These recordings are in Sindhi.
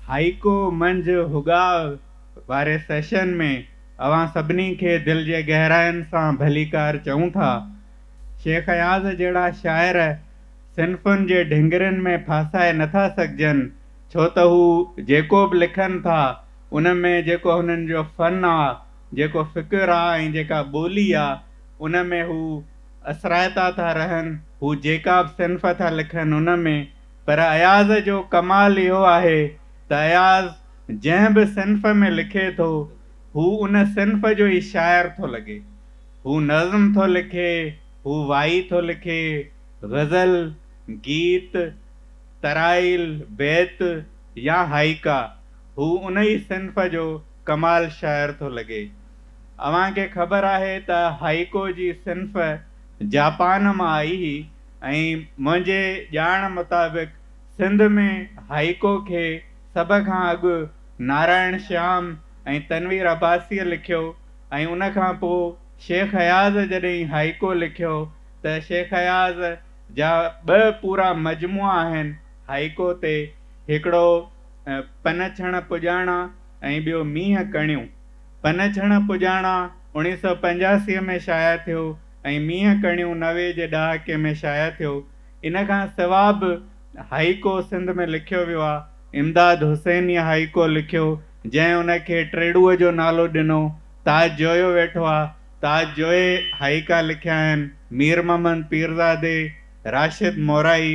هائيڪو منجهه هڳاء واري سيشن ۾ اوهان سڀني کي دل جي گهراين سان ڀليڪار چئون ٿا. شيخ اياز جهڙا شاعر صنفن جي ڍنگرين ۾ ڦاسائي نٿا سگهجن، ڇو ته هو جيڪو به لکن ٿا، ان ۾ جيڪو هنن جو فن آ، جيڪو فڪر آ ۽ جيڪا ٻولي آ، ان ۾ هو اثرائتا ٿا رهن، هو جيڪا به صنف ٿا لکن، ان ۾. پر اياز جو ڪمال اهو آهي ته اياز جنهن به صنف ۾ لکي ٿو، هو ان صنف جو ئي شاعر ٿو لڳي. هو نظم ٿو لکي، هو وائي ٿو لکي، غزل، گيت، ترائيل، بيت يا هائيڪا، هو ان ئي صنف جو ڪمال شاعر ٿو لڳي. اوهان کي خبر آهي ته هائيڪو جي صنف جاپان مان آئي هئي ۽ منهنجي ڄاڻ مطابق سنڌ ۾ هائيڪو کي سڀ کان اڳ نارائڻ شيام ۽ تنوير عباسيء لکيو ۽ ان کان پوء شيخ اياز جڏهن هائيڪو لکيو ته شيخ اياز جا ٻه پورا مجموعا آهن هائيڪو تي، هڪڙو پن ڇڻ پڄاڻا ۽ ٻيو مينهن ڪڻيون. پن ڇڻ پڄاڻا 1985 ۾ شايع ٿيو ۽ مينهن ڪڻيون 90 جي ڏهاڪي ۾ شايع ٿيو. ان کان سوا به هائيڪو سنڌ ۾ لکيو ويو آ. امداد حسينيء هائيڪو لکيو، جنهن ان کي ٽيڙوء جو نالو ڏنو. تاج جويو ويٺو آ. تاج جويي هائيڪا لکيا آهن. مير محمد پيرزادي، راشد مورائي،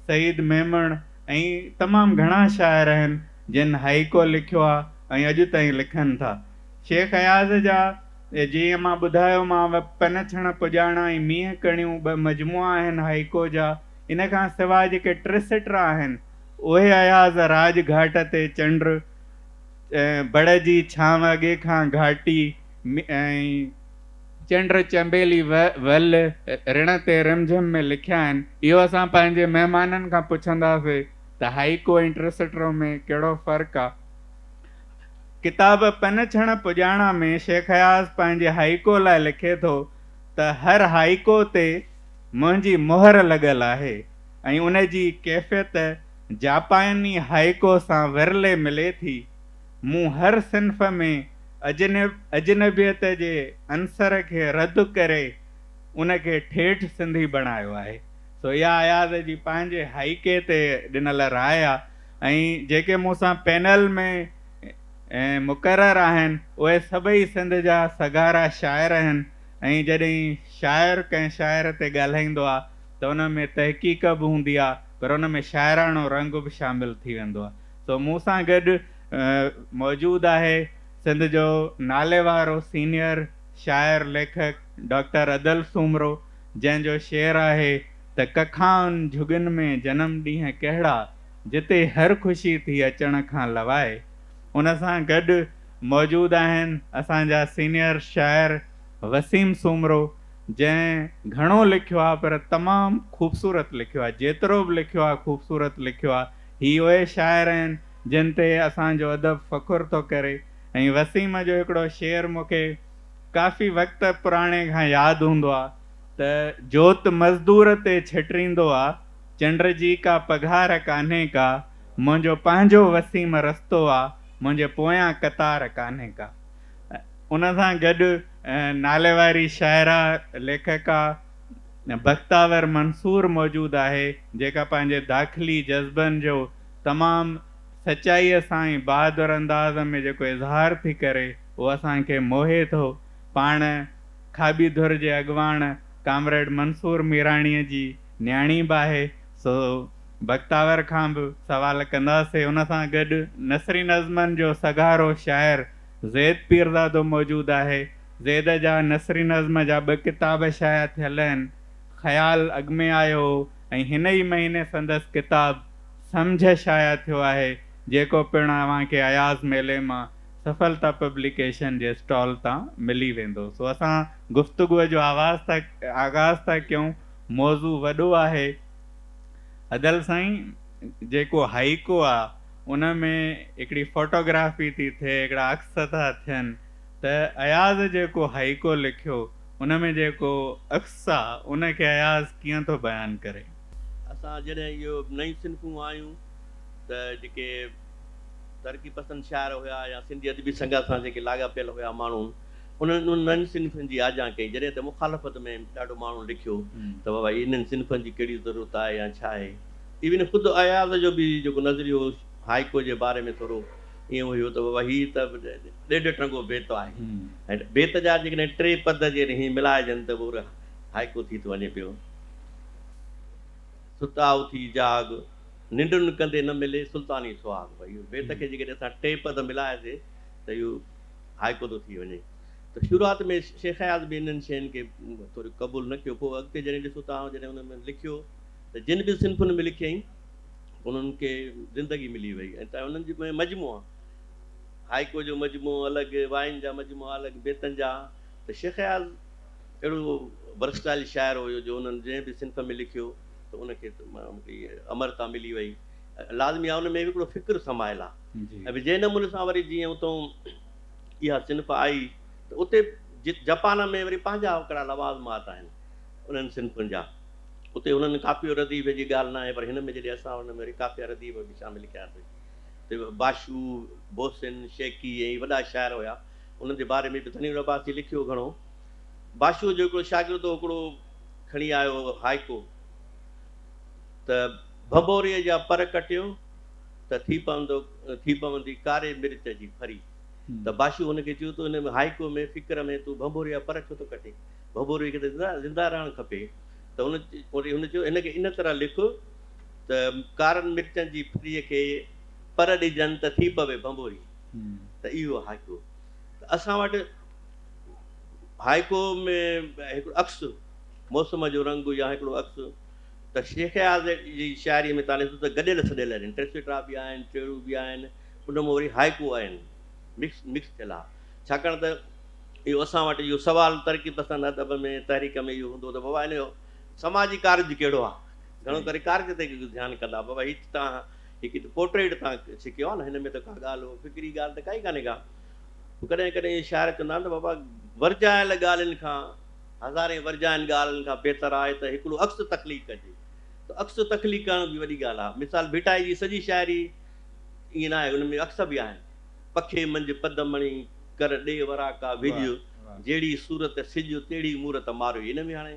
سعيد ميمڻ ۽ تمام گهڻا شاعر آهن، جن هائيڪو لکيو آ ۽ اڄ تائين لکن ٿا. شيخ اياز جا جيئن مان ٻڌايومانو، پن ڇڻ پڄاڻا ۽ مينهن ڪڻيون ٻه مجموعا آهن هائيڪو جا. ان کان سواء جيڪي ٽرسٽرا آهن، اهي اياز راڄ گهاٽ تي چنڊ، بڙ جي ڇانو اڳي کان گهاٽي ۽ چنڊ چنبيلي ول، رڻ تي رمجهم ۾ لکيا آهن. اهو اسان پنهنجي مهمانن کان پڇنداسين ته هائيڪو ۽ ٽرسٽرو ۾ ڪهڙو فرق آ. ڪتاب پن ڇڻ پڄاڻا ۾ شيخ اياز پنهنجي هائيڪو لاء لکي ٿو ته هر هائيڪو تي منهنجي مهر لڳل آهي ۽ ان جي ڪيفيت جاپاني هائيڪو سان ورلي ملي ٿي. مون هر صنف ۾ اجنبيت جي عنصر کي رد ڪري ان کي ٺيٺ سنڌي بڻايو آهي. سو اها اياز جي پنهنجي هائيڪي تي ڏنل راء آ. ۽ جيڪي مون سان پينل ۾ مقرر آهن اهي سڀئي سنڌ جا سگهارا شاعر آهن ۽ جڏهن شاعر ڪنهن شاعر تي ڳالهائيندو آ ته ان ۾ تحقيق به هوندي آ پر ان ۾ شاعراڻو رنگ به شامل ٿي ويندو آ سو مون سان گڏ موجود آهي سنڌ جو ناليوارو سينيئر شاعر ليکڪ ڊاڪٽر ادل سومرو جنهن جو شعر آهي ته ڪکائن جهڳن ۾ جنم ڏينهن ڪهڙا، جتي هر خوشي ٿي اچڻ کان لوائي. ان سان گڏ موجود آهن اسان جا سينيئر شاعر وسيم سومرو، جنهن گهڻو لکيو آهي پر تمام خوبصورت لکيو آهي، جيترو به لکيو آهي خوبصورت لکيو آهي. هي اهي شاعر آهن جن تي اسان جو ادب فخر ٿو ڪري ۽ وسيم جو هڪڙو شعر مون کي ڪافي وقت پراڻي کان ياد هوندو آهي ته جوت مزدور تي ڇٽريندو آ، چنڊ جي ڪا پگهار ڪانهي ڪا، منهنجو پنهنجو وسيم رستو آ، منهنجي پويان قطار ڪانهي ڪا. ان سان گڏ ناليواري شاعره، ليکڪا بختاور منصور موجود آهي، جيڪا پنهنجي داخلي جذبن جو تمام سچائيء سان ۽ بهادر انداز ۾ جيڪو اظهار ٿي ڪري، اهو اسان کي موهي ٿو. پاڻ کاٻي ڌر جي اڳواڻ ڪامريڊ منصور ميراڻيء جي نياڻي به آهي، سو بختاور کان به سوال ڪنداسين. ان سان گڏ نثري نظمن جو سگهارو شاعر زيد پيرزادو موجود آهي. زيد جا نثري نظم جا ٻه ڪتاب شايع ٿيل آهن. خيال اڳ ۾ آيو هو ۽ هن ئي مهيني سندس ڪتاب سمجهه شايع ٿيو آهي، جيڪو پڻ اوهان کي اياز ميلي مان سڦلتا پبليڪيشن جي اسٽال تان ملي ويندو. سو اسان گفتگوء جو آواز ٿا آغاز ٿا ڪيون. موضوع وڏو آهي. ادل سائين جيڪو هائيڪو آ ان ۾ هڪڙي فوٽوگرافي ٿي ٿئي هڪڙا عڪس ٿا ٿين ته اياز جيڪو هائيڪو لکيو ان ۾ جيڪو عڪس آ ان کي اياز ڪيئن ٿو بيان ڪري؟ اسان جڏهن اهو نيون صنفون آيون ته جيڪي ترقي پسند شاعر هيا يا سنڌي ادبي سنگت سان جيڪي لاڳاپيل هيا ماڻهو، انهن انهن نين صنفن جي آجيان ڪئي، جڏهن ته مخالفت ۾ ڏاڍو ماڻهن لکيو ته بابا انهن صنفن جي ڪهڙي ضرورت آهي يا ڇا آهي. ايون خود اياز جو به جيڪو نظريو هو هائيڪو جي باري ۾ ٿورو ائين هيو ته بابا هي ته ڏيڍ ٽنگو بيت آهي ۽ بيت جا جيڪڏهن ٽي پد جيڪڏهن هيئن ملائجن ته پورو هائيڪو ٿي ٿو وڃي پيو. ستا اٿي جاڳ، ننڊن ڪندي نه ملي سلطاني سهاڳ. ڀئي اهو بيت کي جيڪڏهن اسان ٽي پد ملاياسي ته اهو هائيڪو ٿو ٿي وڃي. ته شروعات ۾ شيخ اياز به انهن شين کي ٿورو قبول نه ڪيو. پوء اڳتي جڏهن ڏسو ته جڏهن ان ۾ لکيو ته جن به صنفن ۾ لکيائين انهن کي زندگي ملي وئي ۽ ته انهن جي مجموعا، هائيڪو جو مجموعو الڳ، واين جا مجموعا الڳ، بيتن جا، ته شيخ اياز اهڙو ورسٽائل شاعر هيو جو انهن جنهن به صنف ۾ لکيو ته ان کي امرتا ملي وئي. لازمي آهي ان ۾ به هڪڙو فڪر سمايل آهي ۽ جنهن نموني سان وري جيئن اتون اها صنف آئي ته اتي جپان ۾ وري پنهنجا هڪڙا لوازمات آهن انهن صنفن جا، اتي هنن قافيو رديف جي ڳالهه ناهي پر هن ۾ جڏهن اسان ان ۾ وري قافيه رديف به شامل ڪياسين ته باشو، بوسن، شيڪي ۽ وڏا شاعر هيا انهن جي باري ۾ به تنوير عباسي لکيو گهڻو. باشوء جو هڪڙو شاگرد هڪڙو کڻي آيو هائيڪو ته ڀنڀوريء جا پر ڪٽيو ته ٿي پوندو ٿي پوندي ڪاري مرچ جي ڦري. ته باشوء هن کي چيو ته ان هائيڪو ۾ فڪر ۾ تون ڀنڀوريء جا پر ڇو ٿو ڪٽين؟ ڀنڀوريء کي ته زنده رهڻ کپي. ته هن وري هن چيو هن کي ان طرح لک ته ڪارن مرچن جي ڦريء کي پر ڏجن ته ٿي پوي ڀنڀوري. ته اهو هائيڪو ته اسان وٽ هائيڪو ۾ هڪڙو عڪس موسم جو رنگ يا هڪڙو عڪس ته شيخ اياز جي شاعريء ۾ تان ڏسو ته گڏيل سڏيل آهن، ٽيسيٽرا به آهن، ٽيڙو به آهن، ان مان وري هائيڪو آهن، مڪس مڪس ٿيل آهي. ڇاڪاڻ ته اهو اسان وٽ اهو سوال ترقي پسند ادب ۾ تحريڪ ۾ اهو هوندو ته بابا ان جو سماجي ڪارج ڪهڙو آهي؟ گهڻو ڪري ڪارج تي ڌيان ڪندا بابا هي تان هڪ پورٽريٽ تان ڇڪيو آهي نه هن ۾ ته ڪا ڳالهه فڪري ڳالهه ته ڪائي ڪانهي ڪا. ڪڏهن ڪڏهن اهي شاعر چوندا آهن ته بابا ورجايل ڳالهين کان هزارين ورجاين ڳالهين کان بهتر آهي ته هڪڙو عڪس تخليق ڪجي ته عڪس تخليق ڪرڻ به وڏي ڳالهه آهي. مثال ڀٽائي جي سڄي شاعري ائين ناهي ان ۾ عڪس به آهن. پکي منجهه پدمڻي ڪر ڏي وراڪا وڄ جهڙي صورت سج تهڙي مورت ماروئي ان ۾ هاڻي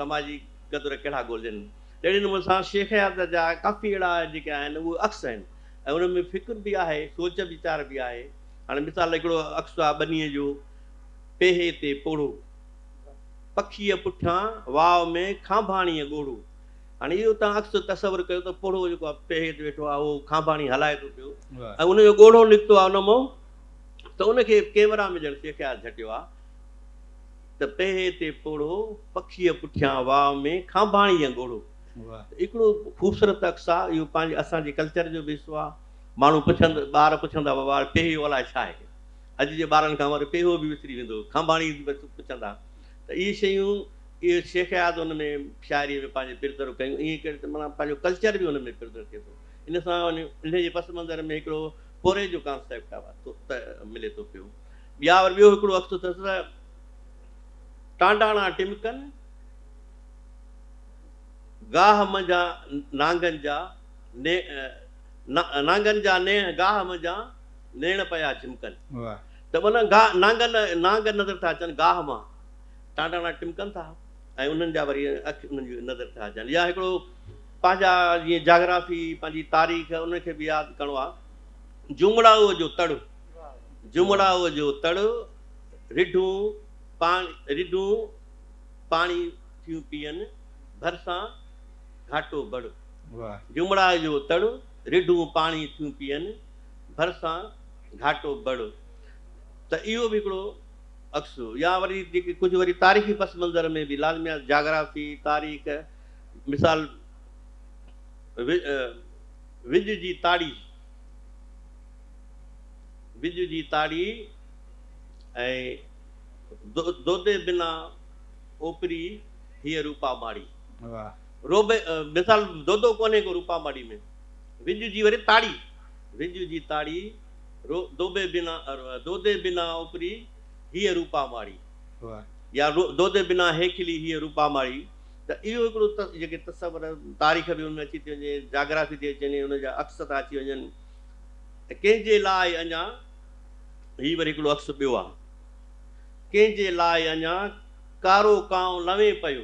سماجي قدر ڪهڙا ڳولجن. تهڙي نموني سان شيخ اياز جا ڪافي اهڙا جيڪي آهن اهي عڪس آهن ۽ ان ۾ فڪر به آهي سوچ ويچار به آهي. هاڻي مثال هڪڙو عڪس آ ٻنيء جو، پيهي تي پوڙهو، پکيء پٺيان واء ۾ کانڀاڻيء ڳوڙهو. هاڻي اهو توهان عڪس تصور ڪيو ته پوڙهو جيڪو آ پيهي تي ويٺو آ اهو کانڀاڻي هلائي ٿو پيو ۽ ان جو ڳوڙهو نڪتو آ ان مان ته ان کي ڪيمرا ۾ ڄڻ شيخ اياز جهٽيو آ ته پيهي تي پوڙهو، پکيء پٺيان واء ۾ کانڀاڻيء ڳوڙهو. ته هڪڙو خوبصورت عڪس آ اهو پنهنجي اسان جي ڪلچر جو به حصو آ. ماڻهو پڇند، ٻار پڇندا بابا پيهيو الائي ڇا آهي؟ اڄ جي ٻارن کان وري پيهو به وسري ويندو، کانڀاڻي به پڇندا ته اهي شيون اهي شيخ اياز ان ۾ شاعريء ۾ پنهنجي پرزرو ڪيون ائين ڪري ته معنيٰ پنهنجو ڪلچر به ان ۾ پرزرو ٿئي ٿو. ان سان انهيء جي پس منظر ۾ هڪڙو پورهئي جو ڪانسيپٽ ملي ٿو پيو. يا وري ٻيو هڪڙو عڪس اٿس ته ٽانڊاڻا ٽمڪن، گاهه منجهان نانگن جا نانگن جا نيڻ گاهه منجهان نيڻ پيا چمڪن. ته معنيٰ گاهه نانگن نانگ نظر ٿا اچن گاهه مان ٽانڊاڻا ٽمڪن ٿا ۽ انهن جا وري اک انهن جون نظر ٿا اچن يا هڪڙو پنهنجا جيئن جاگرافي پنهنجي تاريخ ان کي به ياد ڪرڻو آهي. جمڙائوء جو تڙ جمڙائوء جو تڙ رڍون پاڻ رڍون پاڻي ٿيون پيئن ڀرسان گهاٽو بڙ. جمڙائي جو تڙ، رڍون پاڻي ٿيون پيئن، ڀرسان گهاٽو بڙ. ته اهو به هڪڙو عڪس هو. يا وري جيڪي ڪجهه وري تاريخي پس منظر ۾ به لازمي آهي جاگرافي، تاريخ، مثال وڄ جي تاڙي، وڄ جي تاڙي ۽ دودي بنا اوپري هيء روپا ماڙي. روب مثال دودو ڪونهي ڪو روپا ماڙي ۾، وڄ جي وري تاڙي، وڄ جي تاڙي، رو دوبي بنا دودي بنا اوپري هيء روپا ماڙي يا دودي بنا هيکلي هيء روپا ماڙي ته اهو هڪڙو جيڪي تصور تاريخ به ان ۾ اچي ٿي وڃي، جاگرافي ٿي اچي وڃي، ان جا عڪس ٿا اچي وڃن. ڪنهن جي لاء اڃا، هي وري هڪڙو عڪس ٻيو آ. ڪنهن جي لاء اڃا، ڪارو ڪانء لوين پيو،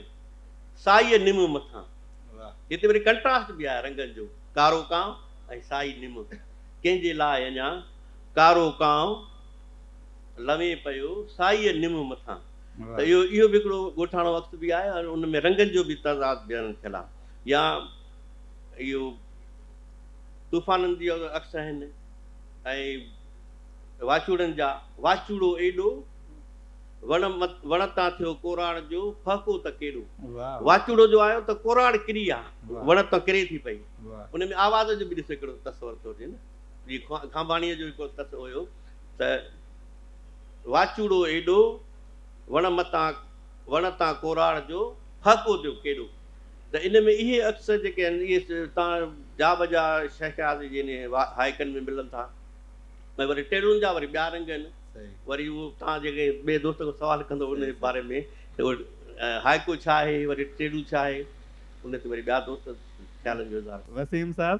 سائيء نم مٿان. هتي وري ڪنٽراسٽ به آهي رنگن جو، ڪارو ڪانء ۽ سائي نم. ڪنهن جي لاء اڃا، ڪارو ڪانء لوين پيو، سائيء نم مٿان. ته اهو اهو به هڪڙو ڳوٺاڻو عڪس به آهي ۽ ان ۾ رنگن جو به تضاد بيان ٿيل آهي. يا اهو طوفانن جي عڪس آهن ۽ واچوڙن جا، واچوڙو ايڏو، وڻ وڻ تان ٿيو ڪوراڙ جو ڦهڪو ته ڪيڏو. واچوڙو جو آيو ته ڪوراڙ ڪري آ، وڻ تان ڪري ٿي پئي. ان ۾ آواز جو به ڏسو هڪڙو تصور ٿو اچي نه. جيئن کانڀاڻيء جو هڪڙو تصور هيو ته واچوڙو ايڏو، وڻ متان وڻ تان ڪوراڙ جو ڦهڪو ٿيو ڪيڏو. ته ان ۾ اهي عڪس جيڪي آهن اهي تان جا بجا شيخ اياز جي انهي هائيڪن ۾ ملن ٿا ۽ وري ٽيڙون جا وري ٻيا رنگ آهن وري اهو تان جيڪي ٻئي دوست کان سوال ڪندو ان باري ۾ ته اهو هائيڪو ڇا آهي وري ٽيڙو ڇا آهي ان تي وري ٻيا دوست خيالن جو اظهار. وسيم صاحب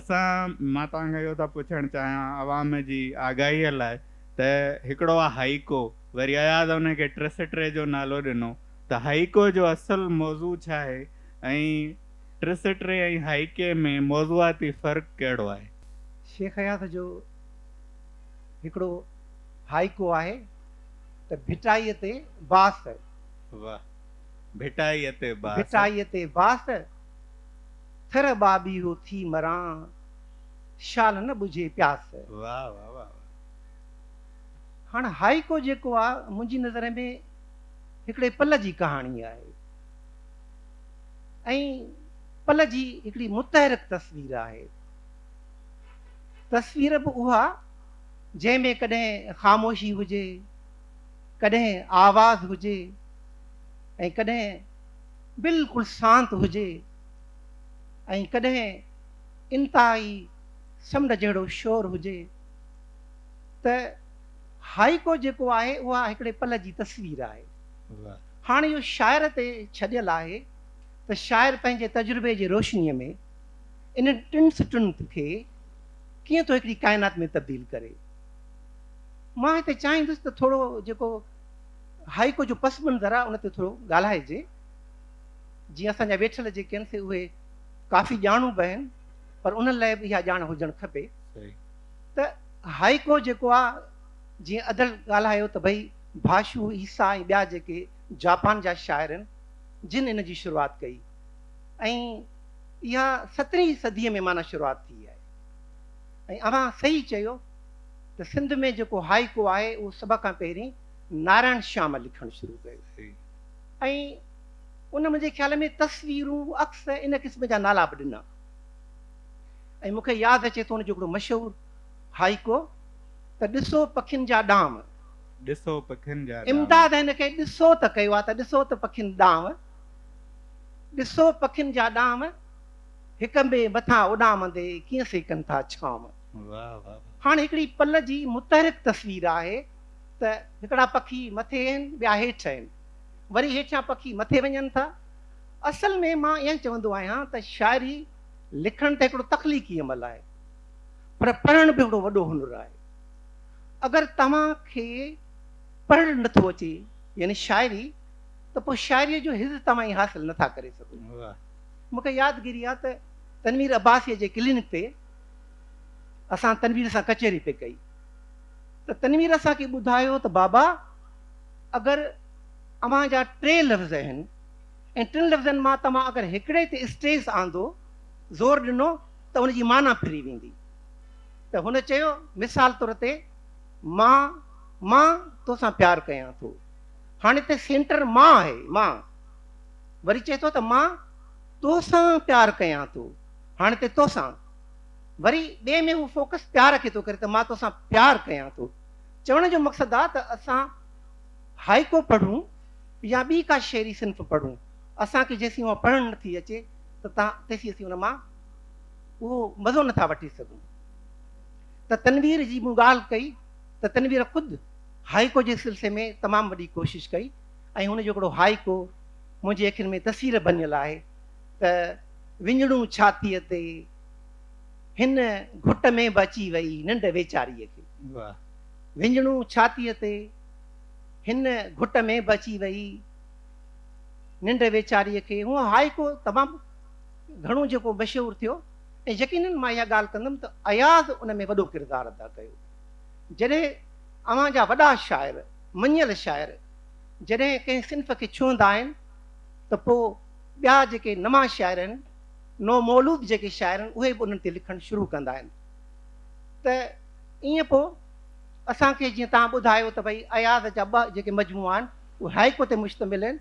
اسان مان توهان کان اهو ٿا پڇڻ چاهيان عوام جي آگاهي لاء ته هڪڙو آهي هائيڪو وري اياز ان کي ٽرسٽري جو نالو ڏنو ته هائيڪو جو اصل موضوع ڇا آهي ۽ ٽرسٽري ۽ هائيڪي ۾ موضوعاتي فرق ڪهڙو آهي؟ شيخ اياز جو هڪڙو هائيڪو آهي ته ڀٽائيء تي باس. واه. ڀٽائيء تي باس. ڀٽائيء تي باس، ٿر ٻاٻيهو ٿي مران، شال نه ٻجهي پياس. واه واه واه. هاڻ هائيڪو جيڪو آ منهنجي نظر ۾ هڪڙي پل جي ڪهاڻي آهي ۽ پل جي هڪڙي متحرڪ تصوير آهي. تصوير به اها جنهن ۾ ڪڏهن خاموشي هجي، ڪڏهن آواز هجي ۽ ڪڏهن بلڪل سانت هجي ۽ ڪڏهن انتهائي سمنڊ جهڙو شور هجي ته هائيڪو جيڪو آهي اها هڪڙي پل جي تصوير آهي. هاڻ اهو شاعر تي ڇڏيل آهي ته شاعر پنهنجي تجربي جي روشنيء ۾ انهن ٽن سٽن کي ڪيئن ٿو هڪڙي ڪائنات ۾ تبديل ڪري. مان هتي چاهيندس ته ٿورو جيڪو هائيڪو جو پس منظر آهي ان تي ٿورو ڳالهائجي. جيئن اسان جا ويٺل جيڪي آهن سي اهي ڪافي ڄاڻو به آهن پر انهن لاء به اها ڄاڻ هجڻ کپي ته هائيڪو جيڪو آ جيئن ادل ڳالهايو ته ڀئي ڀاشو، عيسيٰ ۽ ٻيا جيڪي جاپان جا شاعر آهن جن ان جي شروعات ڪئي ۽ اها سترهين صديء ۾ معنيٰ شروعات ٿي آهي ۽ اوهان صحيح چيو ته سنڌ ۾ جيڪو هائيڪو آهي اهو سڀ کان پهرين نارائڻ شيام لکڻ شروع ڪيو ۽ ان منهنجي خيال ۾ تصويرون، عڪس ان قسم جا نالا به ڏنا ۽ مون کي ياد اچي ٿو ان جو هڪڙو مشهور هائيڪو ته ڏسو پکين جا ڏانء. ڏسو پکين جا ڏانء. امداد هن کي ڏسو ته ڪيو آ ته ڏسو ته پکين ڏانء. ڏسو پکين جا ڏانء، هڪ ٻئي مٿان اڏامندي ڪيئن سي ڪن ٿا ڇانو. واه واه واه. هاڻ هڪڙي پل جي متحرڪ تصوير آهي ته هڪڙا پکي مٿي آهن ٻيا هيٺ آهن. وري هيٺيان پکي مٿي وڃن ٿا. اصل ۾ مان ائين چوندو آهيان ته شاعري لکڻ ته هڪڙو تخليقي عمل آهي. پر پڙهڻ به هڪڙو وڏو هنر آهي. اگر توهان کي پڙهڻ نه ٿو اچي يعني شاعري ته پوء شاعريء جو حظ توهان ئي حاصل نه ٿا ڪري سگهو. مون کي يادگيري آهي ته تنوير عباسيء جي ڪلينڪ تي اسان تنوير سان ڪچهري پئي ڪئي ته تنوير اسان کي ٻڌايو ته بابا اگر اوهان جا ٽي لفظ آهن ۽ ٽن لفظن مان توهان اگر هڪڙي تي اسٽريس آندو، زور ڏنو، ته ان جي معنيٰ ڦري ويندي. ته هن چيو، مثال طور تي مان، مان توسان پيار ڪيان ٿو. هاڻي هتي سينٽر مان آهي، مان. وري چئي ٿو ته مان توسان پيار ڪيان ٿو. هاڻي هتي توسان. وري ٻئي ۾ هو فوڪس پيار کي ٿو ڪري ته مان توسان پيار ڪيان ٿو. چوڻ جو مقصد آ ته اسان هائيڪو پڙهون يا ٻي ڪا شعري صنف پڙهون، اسان کي جيسين اها پڙهڻ نٿي اچي ته تيسين اسين ان مان اهو مزو نٿا وٺي سگهون. ته تنوير جي مون ڳالهه ڪئي ته تنوير خود هائيڪو جي سلسلي ۾ تمام وڏي ڪوشش ڪئي ۽ هن جو هڪڙو هائيڪو منهنجي اکين ۾ تصوير بنيل آهي ته وڃڻو ڇاتيء تي هن گهٽ ۾ به اچي وئي ننڊ ويچاريء کي. وڃڻو ڇاتيء تي هن گهٽ ۾ به اچي وئي ننڊ ويچاريء کي. هونء هائيڪو تمام گهڻو جيڪو مشهور ٿيو ۽ يقينن مان اها ڳالهه ڪندم ته اياز ان ۾ وڏو ڪردار ادا ڪيو. جڏهن اوهان جا وڏا شاعر، مڃيل شاعر جڏهن ڪنهن صنف کي ڇهندا آهن ته پوء ٻيا جيڪي نوان شاعر آهن، نومولود جيڪي شاعر آهن اهي به انهن تي لکڻ شروع ڪندا آهن ته ائين پوء اسان کي جيئن توهان ٻڌايو ته ڀئي اياز جا ٻه جيڪي مجموعا آهن اهي هائيڪو تي مشتمل آهن.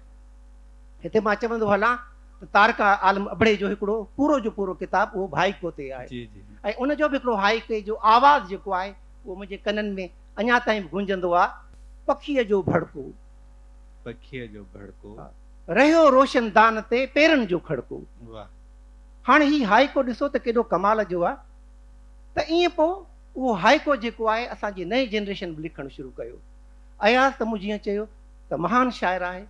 هتي مان چوندو هلان ته طارق عالم ابڙي جو هڪڙو پورو جو پورو ڪتاب اهو به هائيڪو تي آهي ۽ ان جو به هڪڙو هائيڪي جو آواز جيڪو آهي اهو منهنجي ڪنن ۾ اڃا تائين به گونجندو آهي. پکيء جو ڀڙڪو. پکيء جو ڀڙڪو. رهيو روشن دان تي پيرن جو کڙڪو. واھ. هاڻ هي هائيڪو ڏسو ته ڪيڏو ڪمال جو آ ته ائين پو اهو هائيڪو جيڪو آهي اسان جي نئين جنريشن به لکڻ شروع ڪيو. اياز ته مون جيئن چيو ته مهان شاعر آهي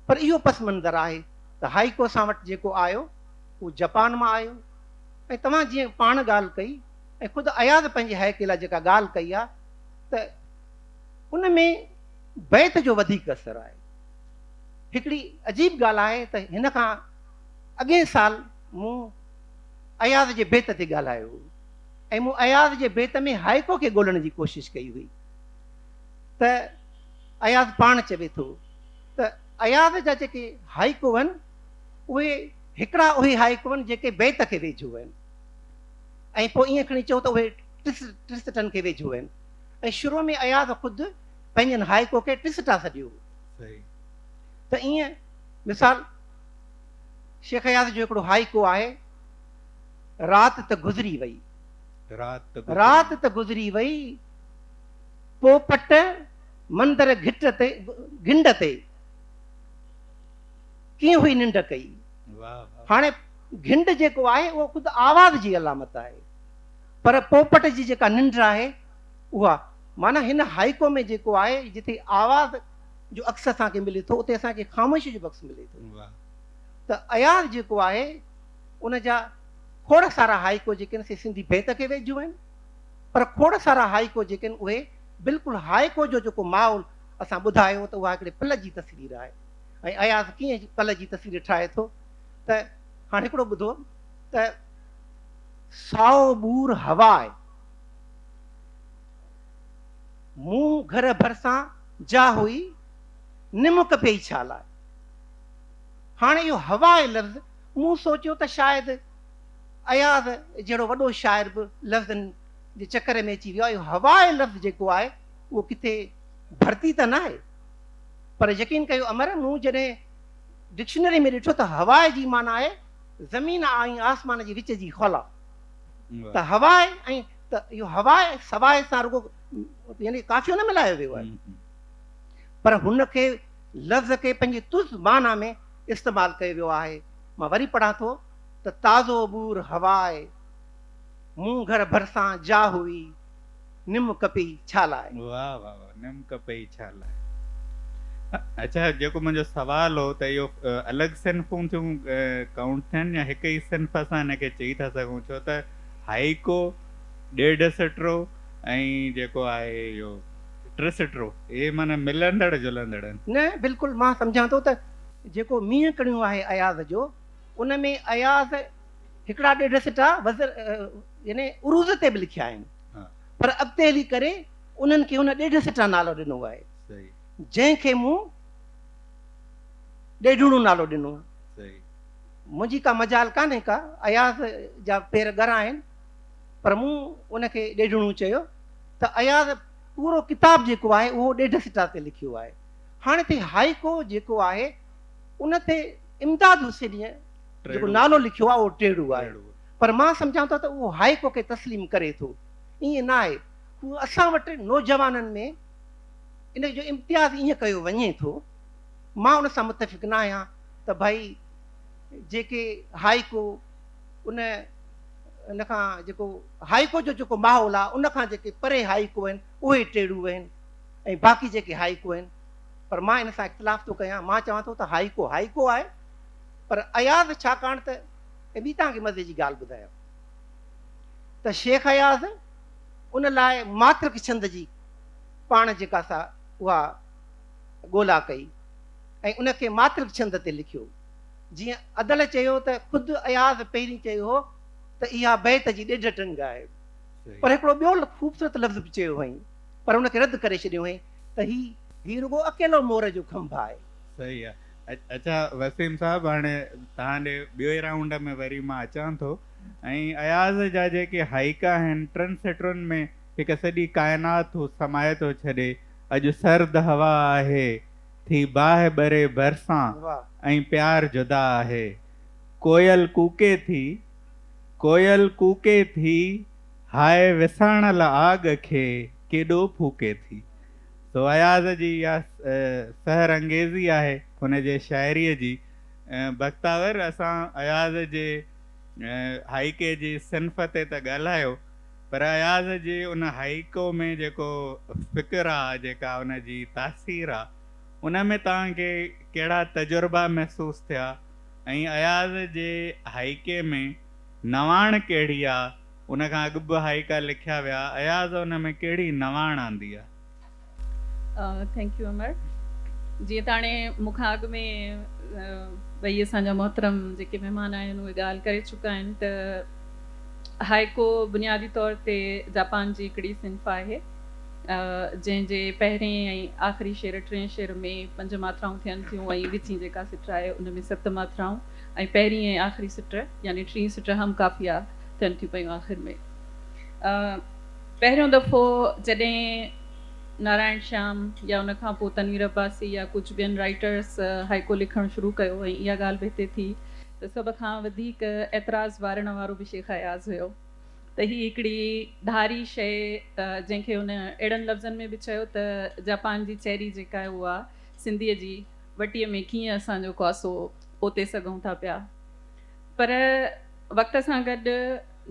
پر اهو پس منظر آهي ته هائيڪو اسان وٽ جيڪو آيو اهو جپان مان آيو ۽ توهان جيئن پاڻ ڳالهه ڪئي ۽ خود اياز پنهنجي هائيڪي لاء جيڪا ڳالهه ڪئي آ ته ان ۾ بيت جو وڌيڪ اثر آهي. هڪڙي عجيب ڳالهه آهي ته هن کان اڳئين سال مون اياز جي بيت تي ڳالهايو هو ۽ مون اياز جي بيت ۾ هائيڪو کي ڳولڻ جي ڪوشش ڪئي هئي ته اياز پاڻ چوي ٿو ته اياز جا جيڪي هائيڪو آهن اهي هڪڙا اهي هائيڪو آهن جيڪي بيت کي ويجهو آهن ۽ پوء ائين کڻي چئو ته اهي ٽسٽن کي ويجهو آهن ۽ شروع ۾ اياز خود پنهنجن هائيڪو کي ٽسٽا سڏيو هو. ته ائين مثال شيخ اياز جو هڪڙو هائيڪو آهي، رات ته گذري وئي. رات ته گذري وئي، پوپٽ مندر گهٽ تي گهنڊ تي ڪيئن هئي ننڊ ڪئي. هاڻي گهنڊ جيڪو آهي اهو خود آواز جي علامت آهي، پر پوپٽ جي جيڪا ننڊ آهي اها معنيٰ هن هائيڪو ۾ جيڪو آهي جتي آواز جو عڪس اسان کي ملي ٿو اتي اسان کي خاموشي جو به عڪس ملي ٿو ته اياز جيڪو آهي ان جا کوڙ سارا هائيڪو جيڪي آهن سي سنڌي بيت کي ويجهو آهن پر کوڙ سارا هائيڪو جيڪي آهن اهي بلڪل هائيڪو جو جيڪو ماحول اسان ٻڌايو ته اها هڪڙي پل جي تصوير آهي ۽ اياز ڪيئن پل جي تصوير ٺاهي ٿو ته هاڻ هڪڙو ٻڌو ته سائو ٻور هوا آهي. مون گهر ڀرسان جا هئي، نمڪ پيئي ڇا لاء؟ هاڻي اهو هواء لفظ مون سوچيو ته شايد اياز جهڙو وڏو شاعر به لفظن جي چڪر ۾ اچي ويو آهي. اهو هواء لفظ جيڪو آهي اهو ڪٿي ڀرتي ته ناهي؟ پر يقين ڪيو امر مون جڏهن ڊڪشنري ۾ ڏٺو ته هواء جي معنيٰ آهي زمين ۽ آسمان جي وچ جي خلا. ته هواء ۽ ته اهو هواء سواء سان رڳو يعني قافيو نه ملايو ويو آهي پر هن کي لفظ کي پنهنجي تز معنيٰ ۾ استعمال ڪيو ويو آهي. مان وري پڙهان ٿو ته تازو ٻور هواء مون گهر ڀرسان جا هئي نم ڪپي ڇا لاء. واه واه واه نم ڪپي ڇا لاء. اڇا جيڪو منهنجو سوال هو ته اهو الڳ صنفون ٿيون ڪائونٽ ٿين يا هڪ ئي صنف اسان هن کي چئي ٿا سگهون ڇو ته هائيڪو ڏيڍ سٽرو ۽ جيڪو آهي اهو ٽي سٽرو اهي معنيٰ ملندڙ جلندڙ آهن. نه بلڪل مان سمجهان ٿو ته جيڪو مينهن ڪڻيون آهي اياز جو ان ۾ اياز هڪڙا ڏيڍ سٽا وزن يعني عروض تي به لکيا آهن پر اڳتي هلي ڪري انهن کي هن ڏيڍ سٽا نالو ڏنو آهي جنهن کي مون ڏيڍوڻو نالو ڏنو. منهنجي ڪا مجال ڪانهي ڪا، اياز جا پير ڳرا آهن، پر مون ان کي ڏيڍوڻو چيو ته اياز پورو ڪتاب جيڪو آهي اهو ڏيڍ سٽا تي لکيو آهي. هاڻي هتي هائيڪو جيڪو آهي ان تي امداد حسينيء جيڪو نالو لکيو آهي اهو ٽيڙو آهي، پر مان سمجهان ٿو ته اهو هائيڪو کي تسليم ڪري ٿو. ائين نه آهي. هو اسان وٽ نوجوانن ۾ ان جو امتياز ائين ڪيو وڃي ٿو، مان ان سان متفق نه آهيان ته ڀائي جيڪي هائيڪو ان ان کان جيڪو هائيڪو جو جيڪو ماحول آهي ان کان جيڪي پري هائيڪو آهن اهي ٽيڙو آهن ۽ باقي جيڪي هائيڪو آهن پر مان ان سان اختلاف ٿو ڪيان مان چوان ٿو ته هائيڪو هائيڪو آهي پر اياز ڇاڪاڻ ته ۽ ٻي توهان کي مزي جي ڳالهه ٻڌايان ته. ته شيخ اياز ان لاء ماترڪ ڇند جي پاڻ جيڪا سا اها ڳولا ڪئي ۽ ان کي ماترڪ ڇند تي لکيو. جيئن ادل چيو ته خود اياز پهرين چيو هو ته اها بيت جي ڏيڍ ٽنگ آهي. پر هڪڙو ٻيو خوبصورت لفظ به چيو هئائين پر ان کي رد ڪري ڇڏيو هئائين ته هي هي رڳو اڪيلو مور جو کنڀ آهي. صحيح آ. اڇا وسيم صاحب هاڻي توهان ڏي ٻئي رائونڊ ۾ وري مان اچان ٿو ۽ اياز جا جيڪي هائيڪا آهن ٽن سٽرن ۾ هڪ سڄي ڪائنات هو سمائي ٿو ڇڏي اڄ سرد هوا آهي ٿي باهه ٻري ڀرسان ۽ پيار جدا آهي ڪوئل ڪوڪي ٿي ڪوئل ڪوڪي ٿي هاء وساڻل آڳ کي ڪيڏو ڦوڪي ٿي. سو اياز جي اها سحر انگيزي آهي هن جي شاعريء جي. بختاور اسان اياز جي هائيڪي جي صنف تي ته ڳالهايو پر اياز جي ان هائيڪو ۾ جيڪو فڪر آ جيڪا ان جي تاثير آ ان ۾ توهان کي ڪهڙا تجربا محسوس ٿيا ۽ اياز جي هائيڪي ۾ نواڻ ڪهڙي آ ان کان اڳ به هائيڪا لکيا ويا، اياز ان ۾ ڪهڙي نواڻ آندي آ؟ Thank you امر. جيئن ته هاڻي مون کان اڳ ۾ ٻئي اسان جا محترم جيڪي مهمان آهن اهي ڳالهه ڪري چڪا آهن ته هائيڪو بنيادي طور تي جاپان جي هڪڙي صنف آهي جنهن جي پهرين ۽ آخري شعر ٽئين شعر ۾ پنج ماترائون ٿين ٿيون ۽ وچين جيڪا سٽ آهي ان ۾ ست ماترائون ۽ پهرين ۽ آخري سٽ يعني ٽين سٽ هم قافيه ٿين ٿيون پيون آخر ۾ پهريون دفعو جڏهن نارائڻ شيام يا ان کان پوء تنوير عباسي يا ڪجهه ٻين رائيٽرس هائيڪو لکڻ شروع ڪيو ۽ اها ڳالهه به هتي ٿي ته سڀ کان وڌيڪ اعتراض وارڻ وارو به شيخ اياز هيو ته هي هڪڙي ڌاري شيء جنهن کي هن اهڙن لفظن ۾ به چيو ته جاپان جي چيري جيڪا آهي اها سنڌيء جي وٽيء ۾ ڪيئن اسان جو ڪاسو اوتي سگهون ٿا پيا. پر وقت سان گڏ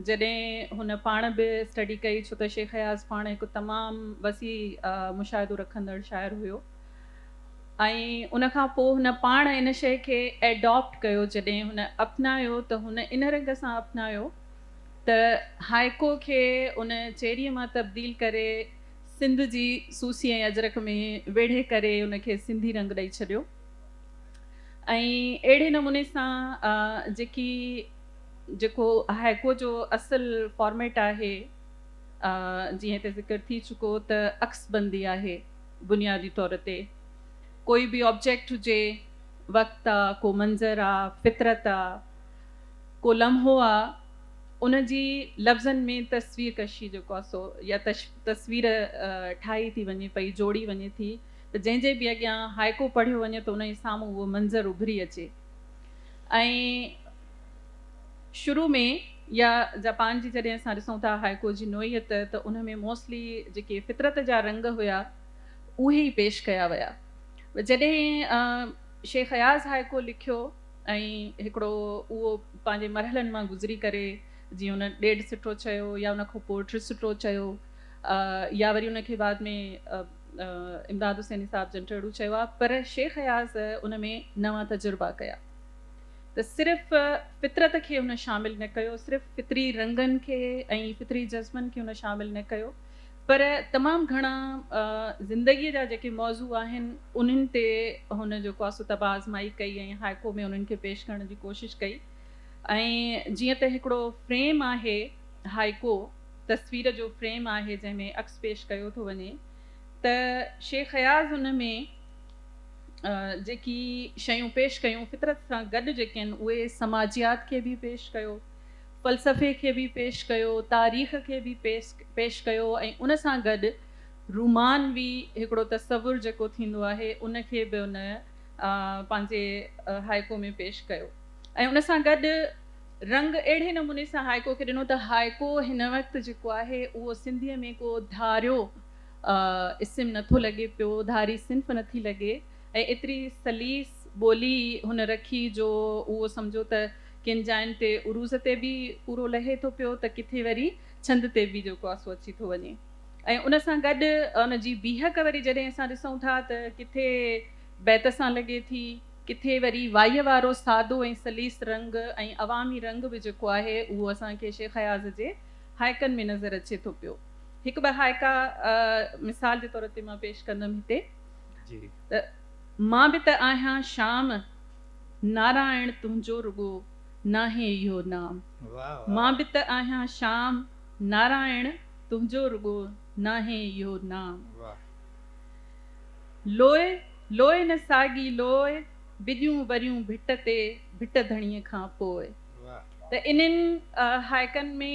جڏهن هن پاڻ به اسٽڊي ڪئي ڇو ته شيخ اياز پاڻ هڪ تمام وسيع مشاهدو رکندڙ شاعر هيو ۽ ان کان پوء هن پاڻ ان شيء کي ايڊاپٽ ڪيو جڏهن هن اپنايو ته هن ان رنگ سان اپنايو ته هائيڪو کي ان چيريء مان تبديل ڪري سنڌ جي سوسي ۽ اجرڪ ۾ ويڙهي ڪري ان کي سنڌي رنگ ڏئي ڇڏيو. ۽ اهڙي نموني سان جيڪي جيڪو هائيڪو جو اصل فارميٽ آهي جيئن هتي ذڪر ٿي چڪو ته عڪس بندي آهي بنيادي طور تي ڪوئي به آبجيڪٽ هجي وقت آ ڪو منظر آ فطرت آ ڪو لمحو آ ان جي لفظن ۾ تصوير ڪشي جيڪو آ سو يا تصوير ٺاهي ٿي وڃي پئي جوڙي وڃي ٿي ته جنهن جي به اڳيان هائيڪو پڙهيو وڃي ته ان جي سامهون اهو منظر اڀري اچي ۽ شروع ۾ يا جاپان جي جڏهن اسان ڏسون ٿا هائيڪو جي نوعيت ته ان ۾ موسٽلي جيڪي فطرت جا رنگ هيا اهي ئي پيش ڪيا ويا جڏهن شيخ اياز هائيڪو لکيو ۽ هڪڙو اهو پنهنجي مرحلن مان گذري ڪري جيئن ان ڏيڍ سٽو چيو يا ان کان پوء ٽي سٽو چيو يا وري ان کي بعد ۾ امداد حسيني صاحب جن ٽهڙو چيو آهي پر شيخ اياز ان ۾ نوان تجربا ڪيا ته صرف فطرت کي هن شامل نه ڪيو صرف فطري رنگن کي ۽ فطري جذبن کي هن شامل نه ڪيو پر تمام گهڻا زندگي جا جيڪي موضوع آهن انهن تي هن جيڪو آهي سو طبع آزمائي ڪئي ۽ هائيڪو ۾ انهن کي پيش ڪرڻ جي ڪوشش ڪئي ۽ جيئن ته هڪڙو فريم آهي هائيڪو تصوير جو فريم آهي جنهن ۾ عڪس پيش ڪيو ٿو وڃي ته شيخ اياز ان ۾ جيڪي شيون پيش ڪيون فطرت سان گڏ جيڪي آهن اهي سماجيات کي به پيش ڪيو، فلسفي کي به پيش ڪيو، تاريخ کي به پيش ڪيو ۽ ان سان گڏ رومانوي هڪڙو تصور جيڪو ٿيندو آهي ان کي به ان پنهنجي هائيڪو ۾ پيش ڪيو ۽ ان سان گڏ رنگ اهڙي نموني سان هائيڪو کي ڏنو ته هائيڪو هن وقت جيڪو آهي اهو سنڌيء ۾ ڪو ڌاريو اسم نٿو لڳي پيو، ڌاري صنف نٿي لڳي ۽ ايتري سليس ٻولي هن رکي جو اهو سمجهو ته ڪن جاين تي عروض تي به پورو لهي ٿو پيو ته ڪٿي وري ڇند تي به جيڪو آهي سو اچي ٿو وڃي ۽ ان سان گڏ ان جي بيهڪ وري جڏهن اسان ڏسون ٿا ته ڪٿي بيت سان لڳي ٿي. ڪٿي وري وائيء وارو سادو ۽ سليس رنگ ۽ عوامي رنگ به جيڪو آهي اهو اسان کي شيخ اياز جي هائيڪن ۾ نظر اچي ٿو پيو. هڪ ٻه هائيڪا مثال جي طور تي مان پيش ڪندم هتي ته مان به ته آهيان شام، نارائڻ تنهنجو رڳو ناهي اهو نام. مان به ته آهيان شام، نارائڻ تنهنجو رڳو ناهي اهو نام. لوء لوء نه ساڳي لوء، بڄيون وريون ڀٽ تي، ڀٽ ڌڻيء کان پوء. ته انهن هائيڪن ۾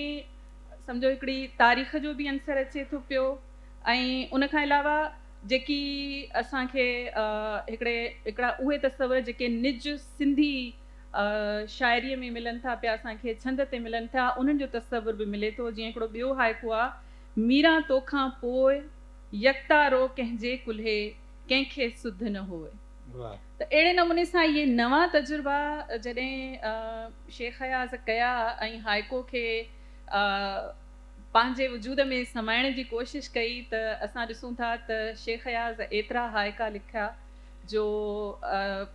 سمجهو هڪڙي تاريخ جو به عنصر اچي ٿو پيو ۽ ان کان علاوه جيڪي اسان کي هڪڙي هڪڙا اهي تصور جيڪي نج سنڌي شاعريء ۾ ملن ٿا پيا اسان کي ڇند تي ملن ٿا انهن جو تصور به ملي ٿو جيئن هڪڙو ٻيو هائيڪو آ ميران توکان پوء يڪتارو ڪنهن جي ڪلهي ڪنهن کي سڌ نه هوء. ته اهڙي نموني سان اهي نوان تجربا جڏهن شيخ اياز ڪيا ۽ هائيڪو کي پنهنجي وجود ۾ سمائڻ جي ڪوشش ڪئي ته اسان ڏسون ٿا ته شيخ اياز ايترا هائيڪا لکيا جو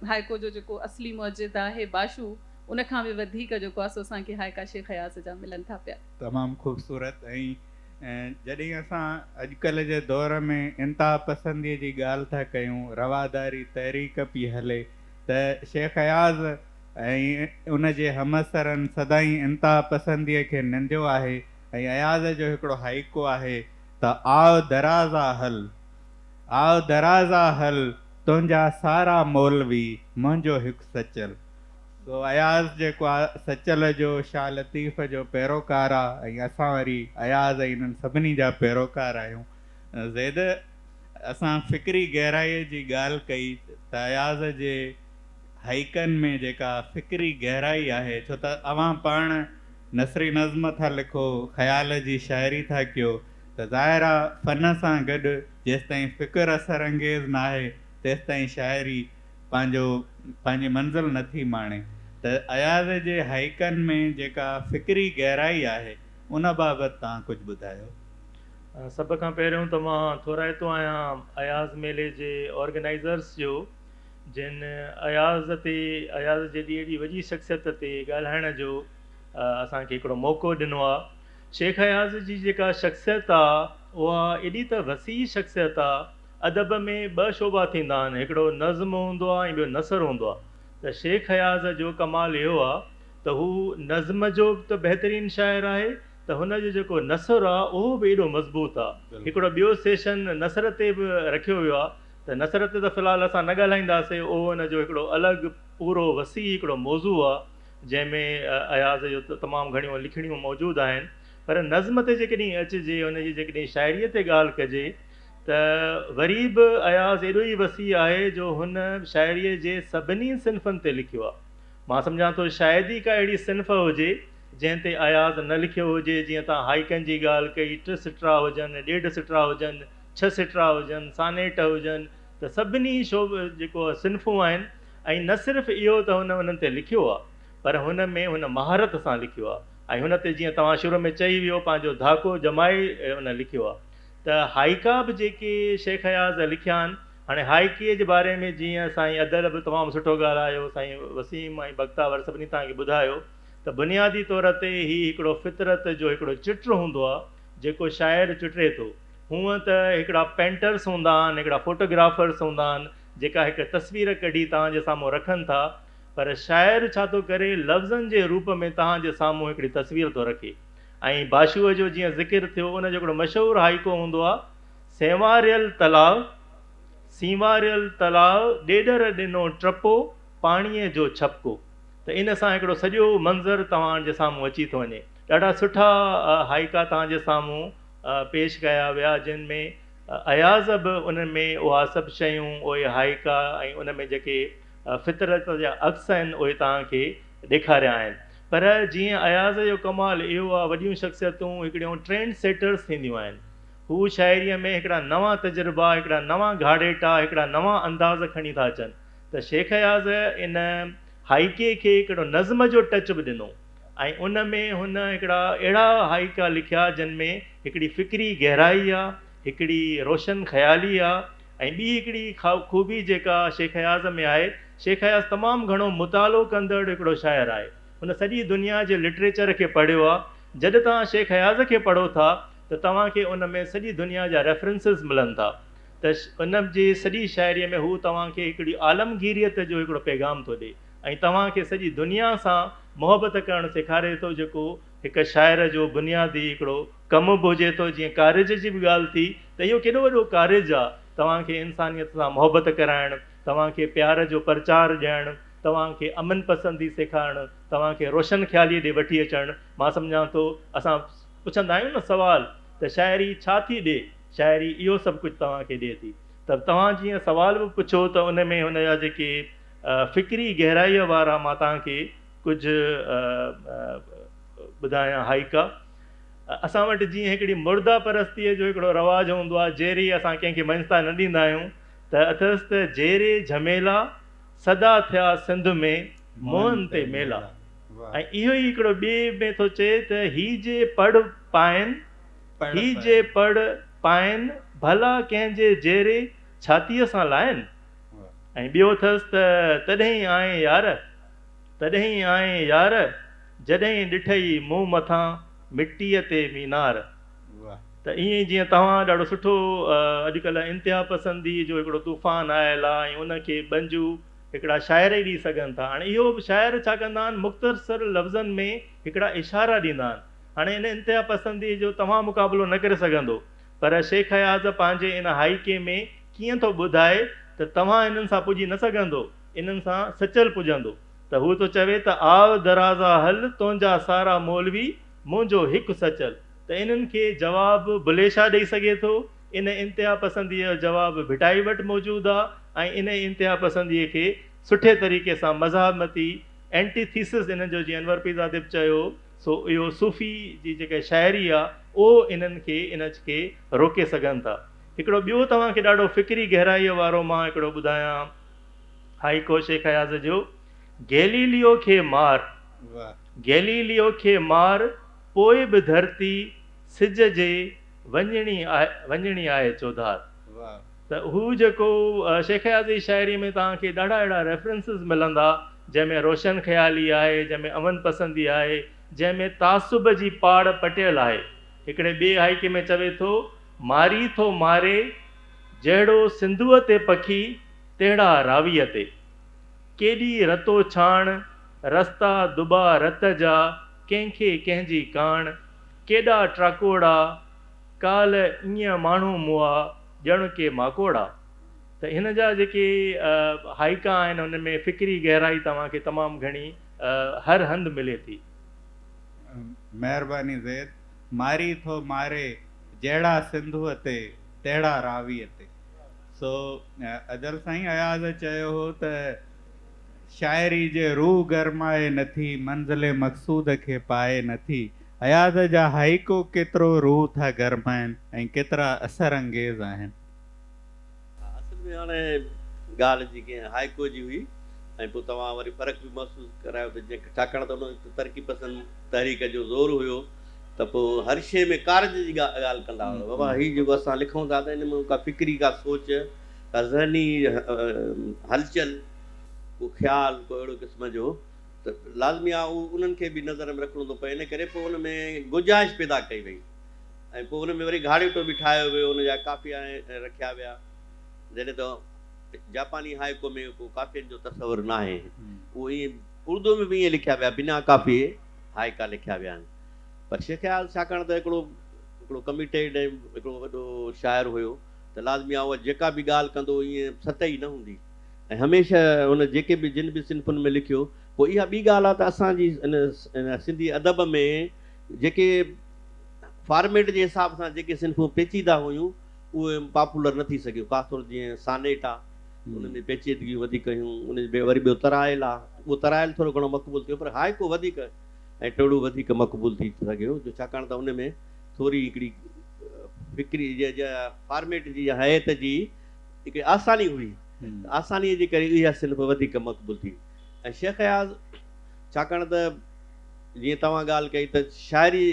هائيڪو جو جيڪو اصلي موجد آهي باشو ان کان به وڌيڪ جيڪو آهي سو اسان کي هائيڪا شيخ اياز جا ملن ٿا پيا. تمام خوبصورت ۽ جڏهن اسان اڄڪلهه جي دور ۾ انتها پسنديء جي ڳالهه ٿا ڪيون، رواداري تحريڪ پئي هلي ته شيخ اياز ۽ ان جي همعصرن سدائين انتها پسنديء کي ننديو آهي ۽ اياز جو هڪڙو هائيڪو آهي ته آء درازا هل، آء درازا هل، تنهنجا سارا مولوي، منهنجو هڪ سچل. سو اياز جيڪو آ سچل جو، شاهه لطيف جو پيروڪار آ ۽ اسان وري اياز ۽ انهن سڀني جا پيروڪار آهيون. زيد اسان فڪري گهرائيء جي ڳالهه ڪئي ته اياز جي هائيڪن ۾ جيڪا فڪري گهرائي آهي ڇو ته اوهان پاڻ نثري نظم ٿا لکو، خيال جي شاعري ٿا ڪيو ته ظاهر آ فن سان گڏ جيستائين فڪر اثر انگيز ناهي تيستائين شاعري پنهنجو پنهنجي منزل نه ٿي ماڻي ته اياز جي هائيڪن ۾ جيڪا فڪري گهرائي آهي ان بابت توهان ڪجهه ٻڌايو. سڀ کان پهريون ته مان ٿورائتو آهيان اياز ميلي جي آرگنائيزرس جو جن اياز تي اياز جيڏي ايڏي وڏي شخصيت تي ڳالهائڻ جو اسان کي هڪڙو موقعو ڏنو آ. شيخ اياز جي جيڪا شخصيت آ اها ايڏي ته وسيع شخصيت آ ادب ۾ ٻه شعبا ٿيندا آهن، هڪڙو نظم هوندو آهي ۽ ٻيو نثر هوندو آهي ته شيخ اياز جو ڪمال اهو آهي ته هو نظم جو به ته بهترين شاعر آهي ته هن جو جيڪو نثر آهي اهو به ايڏو مضبوط آهي. هڪڙو ٻيو سيشن نثر تي به رکيو ويو آهي ته نثر تي ته في الحال اسان نه ڳالهائينداسين اهو ان جو هڪڙو الڳ پورو وسيع هڪڙو موضوع آهي جنهن ۾ اياز جو تمام گهڻيون لکڻيون موجود آهن پر نظم تي جيڪڏهن اچجي ان جي جيڪڏهن شاعريء تي ڳالهه ڪجي ته وري به اياز ايڏو ئي وسيع آهي جو هن شاعريء جي سڀني صنفن تي لکيو آهي. مان سمجهان ٿو شايد ئي ڪا اهڙي صنف هجي جنهن تي اياز نه لکيو هجي، جيئن توهان هائيڪن جي ڳالهه ڪئي، ٽه سٽرا هجن، ڏيڍ سٽرا هجن، ڇهه سٽرا هجن، سانيٽ هجن ته سڀني شعب جيڪو صنفون آهن ۽ نه صرف اهو ته هن انهن تي لکيو آهي پر هن ۾ هن مهارت سان لکيو آهي ۽ هن تي جيئن توهان شروع ۾ چئي ويو پنهنجو ڌاڪو ڄمائي ان لکيو آهي. ته هائيڪا به جيڪي شيخ اياز لکيا آهن، هاڻي هائيڪي جي باري ۾ جيئن سائين ادل به تمام سٺو ڳالهايو، سائين وسيم ۽ بختاور سڀني توهان کي ٻڌايو ته بنيادي طور تي هي هڪڙو فطرت جو هڪڙو چٽ هوندو آهي جيڪو شاعر چٽري ٿو. هونء ته هڪڙا پينٽرس هوندا آهن، هڪڙا فوٽوگرافرس هوندا آهن جيڪا هڪ تصوير ڪڍي توهان جي سامهون رکن ٿا پر شاعر ڇا ٿو ڪري لفظن جي روپ ۾ توهان جي سامهون هڪڙي تصوير ٿو رکي. ۽ باشوء جو جيئن ذڪر ٿيو ان جو هڪڙو مشهور هائيڪو هوندو آ، سينواريل تلاء، سينواريل تلاء، ڏيڏر ڏنو ٽپو، پاڻيء جو ڇپڪو. ته ان سان هڪڙو سڄو منظر توهان جي سامهون اچي ٿو وڃي. ڏاڍا سٺا هائيڪا توهان جي سامهون پيش ڪيا ويا جن ۾ اياز به ان ۾ اها سڀ شيون، اهي هائيڪا ۽ ان ۾ جيڪي فطرت جا عڪس آهن اهي توهان کي ڏيکاريا آهن. پر جيئن اياز جو ڪمال اهو آ وڏيون شخصيتون هڪڙيون ٽرينڊ سيٽرز ٿينديون آهن. هو شاعريء ۾ هڪڙا نوان تجربا، هڪڙا نوان گهاڙيٽا، هڪڙا نوان انداز کڻي ٿا اچن ته شيخ اياز ان هائيڪي کي هڪڙو نظم جو ٽچ به ڏنو ۽ ان ۾ هن هڪڙا اهڙا هائيڪا لکيا جن ۾ هڪڙي فڪري گهرائي آ، هڪڙي روشن خيالي آ ۽ ٻي هڪڙي خوبي جيڪا شيخ اياز ۾ آهي، شيخ اياز تمام گهڻو مطالعو ڪندڙ هڪڙو شاعر آهي. هن سڄي دنيا جي لٽريچر کي پڙهيو آهي. جڏهن توهان شيخ اياز کي پڙهو ٿا ته توهان کي ان ۾ سڄي دنيا جا ريفرنسز ملن ٿا ته ان جي سڄي شاعريء ۾ هو توهان کي هڪڙي عالمگيريت جو هڪڙو پيغام ٿو ڏئي ۽ توهان کي سڄي دنيا سان محبت ڪرڻ سيکاري ٿو جيڪو هڪ شاعر جو بنيادي هڪڙو ڪم به هجي ٿو جيئن ڪارج جي به ڳالهه ٿي ته اهو ڪيڏو وڏو ڪارج آ توهان کي انسانيت سان محبت ڪرائڻ توهان کي پيار جو پرچار ڏيڻ توهان کي امن پسندي سيکارڻ توهان کي روشن خياليء ڏي وٺي اچڻ مان سمجهان ٿو اسان پڇندا آهيون نه سوال ته شاعري ڇا ٿي ڏي؟ شاعري اهو سڀ ڪجهه توهان کي ڏئي ٿي. ته توهان جيئن سوال به پڇيو ته ان ۾ هن جا جيڪي فڪري گهرائيء وارا مان توهان کي ڪجهه ٻڌايان هائيڪا. اسان وٽ جيئن هڪڙي مرده پرستيء جو هڪڙو رواج هوندو آهي جيري اسان ڪنهن کي مڃتا نه ڏيندا آهيون ته اٿس ته جيري جهميلا سدا ٿيا سنڌ ۾ منهن تي ميلا. ۽ اهو ئي هڪڙو ٻئي ۾ ٿو چئي ته هي جي پڙ پائن، هي جي پڙ پائن، ڀلا ڪنهن جي جيري ڇاتيء سان لائن؟ ۽ ٻيو اٿس ته تڏهن آئين يار، تڏهن آئين يار، جڏهن ڏٺئي مون مٿان مٽيء تي مينار. ته ائين ئي جيئن توهان ڏاڍو سٺو اڄڪلهه انتها پسنديء جو هڪڙو طوفان آيل آ ۽ ان کي ٻنجو هڪڙا شاعر ئي ڏئي سگهن ٿا. هاڻي اهو به شاعر ڇا ڪندا آهن مختصر لفظن ۾ هڪڙا اشارا ڏيندا آهن. هاڻي ان انتها پسنديء جو توهان مقابلو نه ڪري سگهندو پر شيخ اياز پنهنجي ان هائيڪي ۾ ڪيئن ٿو ٻڌائي ته توهان انهن سان پڄي نه سگهندو انهن سان سچل پڄندو ته هو ٿو چوي ته آء درازا هل تنهنجا سارا مولوي منهنجو هڪ سچل ته انهن کي جواب بلي شاهه ڏئي سگهي ٿو. ان انتها پسنديء جو جواب ڀٽائي وٽ موجود آ ۽ انهي انتها پسنديء کي سٺي طريقي سان مزاحمتي Anti Thesis انهن جو جيئن انور پيرزادي به چيو سو اهو صوفي جي جيڪا شاعري آ اهو انهن کي ان کي روڪي سگهن ٿا. هڪڙو ٻيو توهان کي ڏاڍو فڪري گهرائيء وارو مان هڪڙو ٻڌايان هائيڪو شيخ اياز جو گيليليو کي مار گيليليو کي مار پوء به ڌرتي سج جي وڃڻي آهي وڃڻي آهي چوڌار. ته هو جيڪو شيخ اياز جي شاعري ۾ توهان کي ڏاڍا اهڙا ريفرنسز ملندا جنهن ۾ روشن خيالي آهي جنهن ۾ امن پسندي آهي جنهن ۾ تعصب جي پاڙ پٽيل آهي. هڪڙي ٻئي هائيڪي ۾ چوي ٿو ماري ٿو ماري جهڙو سنڌوء تي پکي تهڙا راويء تي. ڪيڏي رتو ڇاڻ رستا دٻا رت جا ڪنهن کي ڪنهن جي ڪاڻ. ڪيڏا ٽاڪوڙا، ڪالهه ائين ماڻهو مئا ڄڻ ڪي ماڪوڙا. ته هن جا جيڪي هائيڪا آهن انهن ۾ فڪري گهرائي توهان کي تمام گهڻي هر هنڌ ملي ٿي. مهرباني زيد. ماري ٿو ماري، جهڙا سنڌوء تي، تهڙا راويء تي. سو ادل سائين اياز چيو هو ته. شاعري جي روح گرمائي نٿي، منزل مقصود کي پائي نٿي. اياز جا هائيڪو ڪيترو روح ٿا گرمائن ۽ ڪيترا اثر انگيز آهن. ها اصل ۾ هاڻي ڳالهه جي ڪنهن هائيڪو جي هئي ۽ پوء توهان وري فرق به محسوس ڪرايو ته جيئن ڇاڪاڻ ته ان وقت ترقي پسند تحريڪ جو زور هيو ته پوء هر شيء ۾ ڪارج جي ڳالهه ڪندا هئا بابا هي جيڪو اسان لکون ٿا ته ان ۾ ڪا فڪري ڪا سوچ ڪا ذهني هلچل، ڪو خيال، ڪو اهڙو قسم جو ته لازمي آهي اهو انهن کي به نظر ۾ رکڻو ٿو پئي ان ڪري پوء ان ۾ گنجائش پيدا ڪئي وئي ۽ پوء ان ۾ وري گهاڙيٽو به ٺاهيو ويو ان جا قافيا رکيا ويا جڏهن ته جاپاني هائيڪو ۾ ڪو قافين جو تصور ناهي اهو ائين اردو ۾ به ائين لکيا ويا بنا قافيي هائيڪا لکيا ويا آهن پر شيخ اياز ڇاڪاڻ ته هڪڙو هڪڙو ڪميٽيڊ ۽ هڪڙو وڏو شاعر هيو ته لازمي آهي اها جيڪا به ڳالهه ڪندو ائين سطحي نه هوندي ۽ هميشه هن جيڪي به جن به صنفن ۾ لکيو پوء اها ٻي ڳالهه آهي ته اسان جي ان سنڌي ادب ۾ جيڪي فارميٽ جي حساب سان جيڪي صنفون پيچيده هيون اهي پاپولر نه ٿي سگهيون خاص طور جيئن سانيٽ آهي ان ۾ پيچيدگيون وڌيڪ هيون ان ۾ وري ٻيو ترائيل آهي اهو ترائيل ٿورو گهڻو مقبول ٿيو پر هائيڪو وڌيڪ ۽ ٽوڙو وڌيڪ مقبول ٿي سگهيو جو ڇاڪاڻ ته ان ۾ ٿوري هڪڙي فڪري جا فارميٽ جي يا هيئت جي هڪڙي آساني هئي ته آسانيء جي ڪري اها صنف وڌيڪ مقبول ٿي ۽ شيخ اياز ڇاڪاڻ ته جيئن توهان ڳالهه ڪئي ته شاعري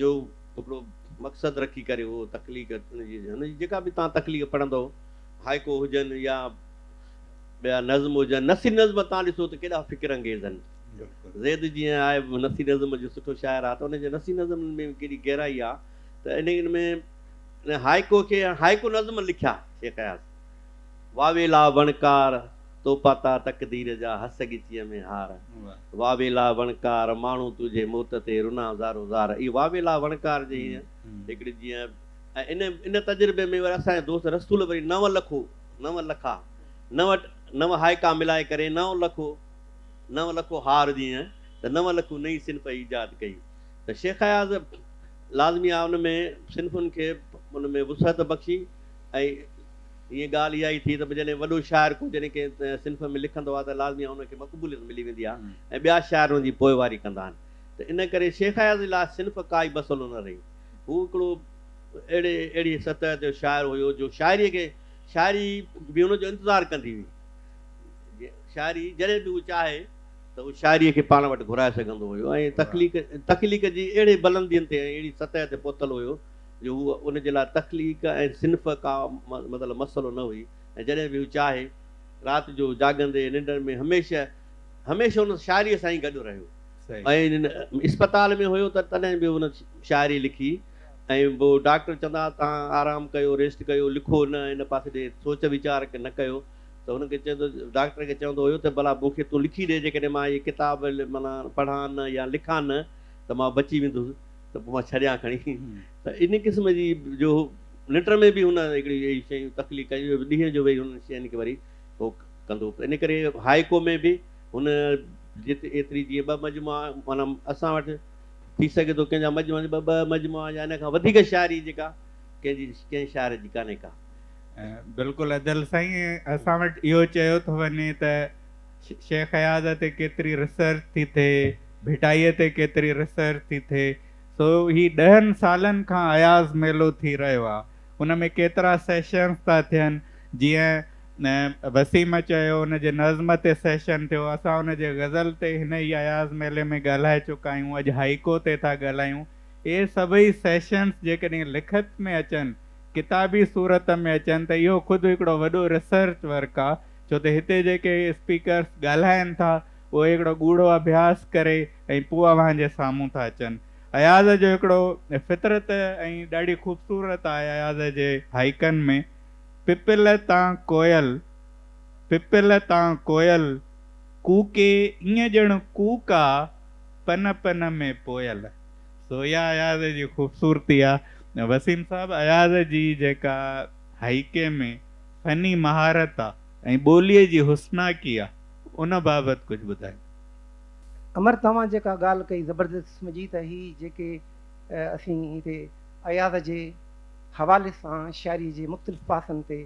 جو هڪڙو مقصد رکي ڪري اهو تخليق ان جي هن جي جيڪا به توهان تخليق پڙهندؤ هائيڪو هجن يا ٻيا نظم هجن نثري نظم توهان ڏسو ته ڪيڏا فڪر انگيز آهن. زيد جيئن آهي نثري نظم جو سٺو شاعر آهي ته ان جي نثري نظم ۾ به ڪيڏي گهرائي آهي ته ان ۾ هائيڪو کي هائيڪو نظم لکيا شيخ اياز واويلا وڻڪار تو پاتا تقدير جا هس ڳچيء ۾ هار واويلا وڻڪار ماڻهو تنهنجي موت تي رنا زارو زار اهي واويلا وڻڪار جي هيئن هڪڙي جيئن ۽ ان ان تجربي ۾ وري اسان جي دوست رسول وري نو لکو نو لکا نو نو هائيڪا ملائي ڪري نو لکو نو لکو هار جيئن ته نو لکو نئين صنف ايجاد ڪئي ته شيخ اياز لازمي آ ان ۾ صنفن کي ان ۾ وسعت بخشي ۽ ائين ڳالهه اها ئي ٿي ته جڏهن وڏو شاعر ڪو جڏهن ڪنهن صنف ۾ لکندو آ ته لازمي آ ان کي مقبوليت ملي ويندي آ ۽ ٻيا شاعر ان جي پوئواري ڪندا آهن ته ان ڪري شيخ اياز لاء صنف ڪا ئي مسئلو نه رهي هو هڪڙو اهڙي اهڙي سطح جو شاعر هيو جو شاعري کي شاعري به ان جو انتظار ڪندي هئي شاعري جڏهن به هو چاهي ته هو شاعريء کي پاڻ وٽ گهرائي سگهندو هيو ۽ تخليق تخليق جي اهڙي بلندين تي ۽ اهڙي سطح تي پهتل هيو جو هو ان جي لاء تخليق ۽ صنف ڪا مطلب مسئلو نه هئي ۽ جڏهن به هو چاهي رات جو جاڳندي ننڊ ۾ هميشه هميشه ان شاعريء سان ئي گڏ رهيو ۽ اسپتال ۾ هيو ته تڏهن به هن شاعري لکي ۽ پوء ڊاڪٽر چوندا هئا توهان آرام ڪيو ريسٽ ڪيو لکو نه ان پاسي ڏي سوچ ويچار نه ڪيو ته هن کي چوندو ڊاڪٽر کي چوندو هيو ته ڀلا مون کي تون لکي ڏي جيڪڏهن مان هي ڪتاب معنيٰ پڙهان نه يا لکان نه ته مان بچي ويندس ته پوء مان ڇڏيان کڻي ته ان قسم جي جو ننڊ ۾ به هن هڪڙي اهڙي شيون تخليق ڪيون جو ڏينهن جو ويهي انهن شين کي وري هو ڪندو هو ان ڪري هائيڪو ۾ به هن جيتري ايتري جيئن ٻه مجموعا معنيٰ اسان وٽ ٿي سگهي ٿو ڪنهن جا مجموعا ٻه ٻه مجموعا يا ان کان وڌيڪ شاعري جيڪا ڪنهن جي ڪنهن شاعر جي ڪانهي ڪا. بلڪل ادل سائين اسان وٽ اهو چيو ٿو وڃي ته شيخ اياز تي ڪيتري ريسرچ ٿي ٿئي ڀٽائي تي ڪيتري ريسرچ ٿي ٿئي سو هي ڏهن سالن کان اياز ميلو ٿي رهيو آ ان ۾ ڪيترا سيشنز ٿا ٿين جيئن وسيم چيو ان جي نظم تي سيشن ٿيو اسان ان جي غزل تي هن ئي اياز ميلي ۾ ڳالهائي چڪا آهيون اڄ هائيڪو تي ٿا ڳالهايون اهي سڀئي سيشنز جيڪڏهن لکت ۾ اچن، ڪتابي صورت ۾ اچن ته اهو خود هڪڙو وڏو ريسرچ ورڪ آ، ڇو ته هتي جيڪي اسپيڪرس ڳالهائن ٿا اهي هڪڙو ڳوڙهو اڀياس ڪري ۽ پوء اوهان جي سامهون ٿا اچن. اياز جو هڪڙو فطرت ۽ ڏاڍي خوبصورت آهي اياز جي هائيڪن ۾، پپل تان ڪوئل، پپل تان ڪوئل، ڪوڪي ائين ڄڻ ڪوڪ آ، پن پن ۾ پويل. سو اها اياز جي خوبصورتي آ. وسيم صاحب اياز جي جيڪا هائيڪي ۾ فني مهارت آ ۽ ٻوليء جي حسناڪي آ ان بابت ڪجهه ٻڌايو. امر توهان جيڪا ڳالهه ڪئي زبردست قسم جي ته هي جيڪي اسين هتي اياز جي حوالي سان شاعري جي مختلف پاسن تي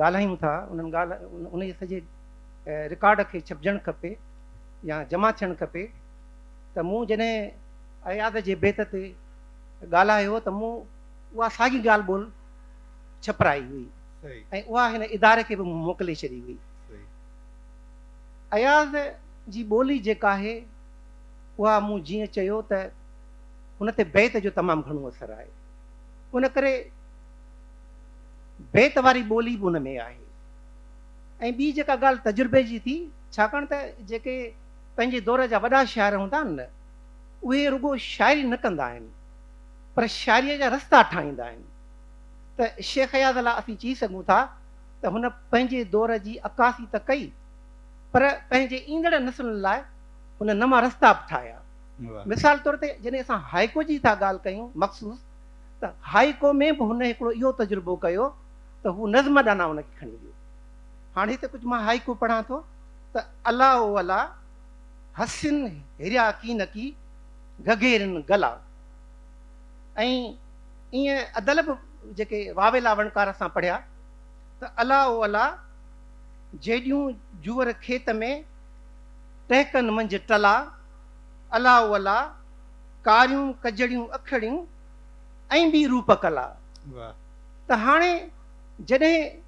ڳالهايون ٿا انهن ڳالهه انهي سڄي رڪارڊ کي ڇپجڻ کپي يا جمع ٿيڻ کپي ته مون جڏهن اياز جي بيت تي ڳالهايو ته مون اها ساڳي ڳالهه ٻولهه ڇپرائي هئي ۽ اها هن اداري کي به مون موڪلي ڇڏي هئي. اياز جي ٻولي جيڪا آهي اها مون جيئن چيو ته هن تي بيت جو تمام گهڻو اثر آهي ان ڪري بيت واري ٻولي به ان ۾ آهي ۽ ٻي جيڪا ڳالهه تجربي جي ٿي ڇاڪاڻ ته جيڪي پنهنجي دور جا وڏا شاعر هوندا آهن نه اهي رڳو شاعري نه ڪندا آهن پر شاعريء جا رستا ٺاهيندا آهن ته شيخ اياز لاء اسين چئي سگهون ٿا ته هن پنهنجي دور جي عڪاسي ته ڪئي پر پنهنجي ايندڙ نسلن لاء هن نوان رستا به ٺاهيا. مثال طور تي جڏهن اسان هائيڪو جي ٿا ڳالهه ڪيون مخصوص ته هائيڪو ۾ به هن هڪڙو اهو تجربو ڪيو ته هو نظم ڏانهن ان کي کڻي ويو. هاڻ هتي ڪجهه مان هائيڪو پڙهان ٿو ته الا او الا، حسن هريا ڪينڪي، گهگهيرين گلا. ۽ ائين ادل به جيڪي واويلا وڻڪار اسان پڙهيا ته الا او الا، جيڏيون جوئر کيت ۾، ٽهڪن منجهه ٽلا، الا او الا، ڪاريون ڪجڙيون اکڙيون، ۽ ٻي روپ ڪلا. ته هاڻي جڏهن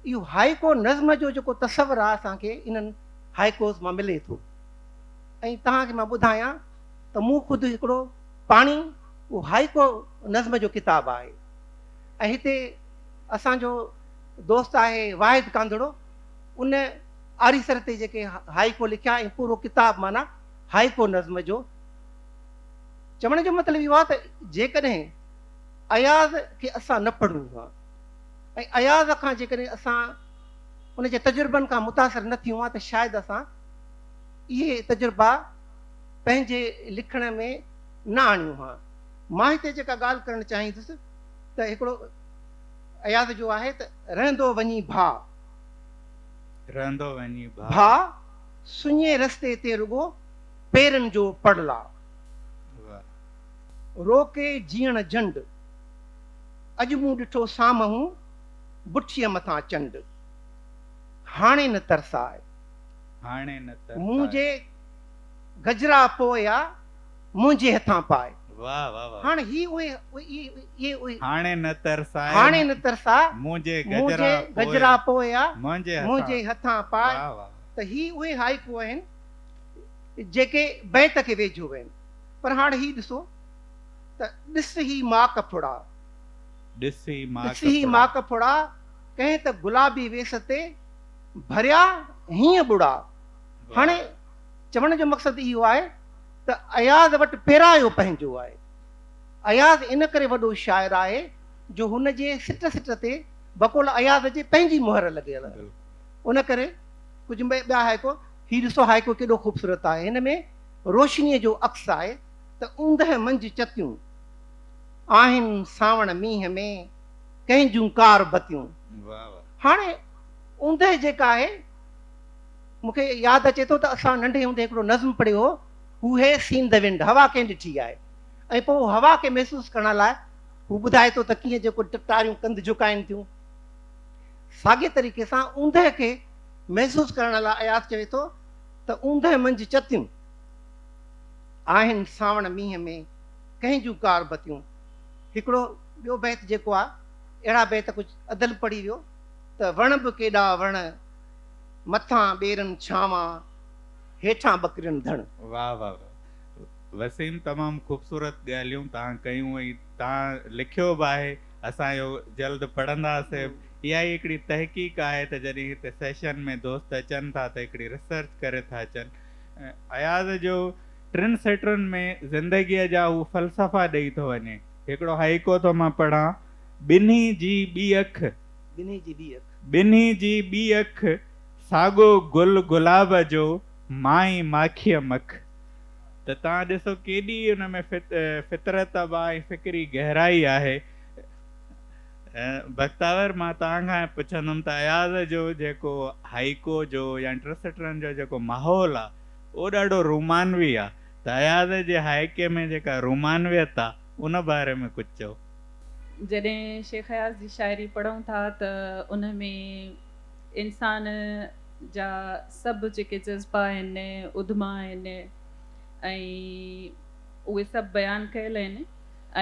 اهو هائيڪو نظم جو جيڪو تصور آهي اسان کي انهن هائيڪوز مان ملي ٿو ۽ توهان کي مان ٻڌايان ته مون خود هڪڙو پاڻي اهو هائيڪو نظم جو ڪتاب آهي ۽ هتي اسان جو دوست آهي واحد ڪانڌڙو ان آريسر تي جيڪي هائيڪو لکيا ۽ پورو ڪتاب معنيٰ هائيڪو نظم جو. چوڻ جو مطلب اهو آهي ته جيڪڏهن اياز کي اسان نه پڙهون ها ۽ اياز کان جيڪڏهن اسان ان جي تجربن کان متاثر نه ٿيون ها ته شايد اسان اهي تجربا پنهنجي لکڻ ۾ نه آڻيون ها. مان هتي جيڪا ڳالهه ڪرڻ چاهيندس ته هڪڙو اياز جو آهي ته رهندو وڃي ڀاء. رهندو وڃي ڀاء. ڀاء سڃي رستي تي رڳو پيرن جو پڙلاء. واھ. روڪي جيئڻ جنڊ. اڄ مون ڏٺو سامهون بٺيء مٿان چنڊ. هاڻي نه ترساء. هاڻي نه ترساء. مون جي گجرا پويا منهنجي هٿان پاء. واھ واھ واھ. هاڻي هي اهي اهي اهي. هاڻي نه ترساء. هاڻي نه ترساء. مون جي مون گجرا جي گجرا پويا منهنجي هٿان. منهنجي هٿان پاء. واھ واھ. ته هي اهي هائيڪو آهن جيڪي بيت کي ويجهو آهن. پر هاڻ هي ڏسو ته ڏس هي ماڪ ڦڙا. ڏس هي ماڪ ڏس هي ڦڙا. ماڪ ڦڙا ڪنهن ته گلابي ويس تي ڀريا هيئن ٻڙا. واھ. هاڻي چوڻ جو مقصد اهو آهي ته اياز وٽ پيرايو پنهنجو آهي. اياز ان ڪري وڏو شاعر آهي جو هن جي سٽ سٽ تي بقول اياز جي پنهنجي مهر لڳيل آهي. ان ڪري ڪجهه ٻيا هائيڪو، هي ڏسو هائيڪو ڪيڏو خوبصورت آهي. هن ۾ روشنيء جو عڪس آهي ته اوندهه منجهه چتيون آهن سانوڻ مينهن ۾ ڪنهن جون ڪار بتيون. هاڻي اوندهه جيڪا آهي مون کي ياد اچي ٿو ته اسان ننڍي هوندي هڪڙو نظم پڙهيو هو، هو هي سين the window, هوا ڪنهن ڏٺي آهي؟ ۽ پوء هوا کي محسوس ڪرڻ لاء هو ٻڌائي ٿو ته ڪيئن جيڪو ٽاريون ڪنڌ جهڪائين ٿيون. ساڳئي طريقي سان اوندهه کي محسوس ڪرڻ لاء اياز چوي ٿو ته اوندهه منجهه چتيون آهن سانوڻ مينهن ۾ ڪنهن جون ڪار بتيون. هڪڙو ٻيو بيت جيڪو آهي اهڙا بيت ڪجهه ادل پڙهي ويو ته وڻ به ڪيڏا وڻ مٿان ٻيرن ڇانوان هيٺان ٻڪرين ڌڻ. واھ واھ واھ وسيم تمام خوبصورت ڳالهيون توهان ڪيون ۽ توهان لکيو به آهي اسان اهو جلد پڙهنداسين اها ئي هڪڙي تحقيق آهي ته جڏهن هتي سيشن ۾ دوست اچن ٿا ته هڪڙي ريسرچ ڪري ٿا اچن اياز جو ٽن سٽرن ۾ زندگيء جا هو فلسفا ڏئي ٿو وڃي هڪڙو هائيڪو ٿو مان پڙهان ٻنهي جي ٻي اک. ٻنهي جي ٻي اک. ٻنهي جي ٻي اک، ساڳو گل گلاب جو، مان ئي ماکيء مک. ته توهان ڏسو ڪيڏي ان ۾ فطرت به آهي ۽ فڪري گهرائي آهي. بختاور مان توهان کان پڇندم ته اياز جو جيڪو هائيڪو جو يا ٽرسٽرن جو جيڪو ماحول آهي اهو ڏاڍو رومانوي آهي ته اياز جي هائيڪي ۾ جيڪا رومانويت آهي ان باري ۾ ڪجهه چئو. جڏهن شيخ اياز جي شاعري پڙهون ٿا ته ان ۾ انسان جا سڀ جيڪي جذبا آهن، اڌما آهن ۽ اهي سڀ بيان ڪيل آهن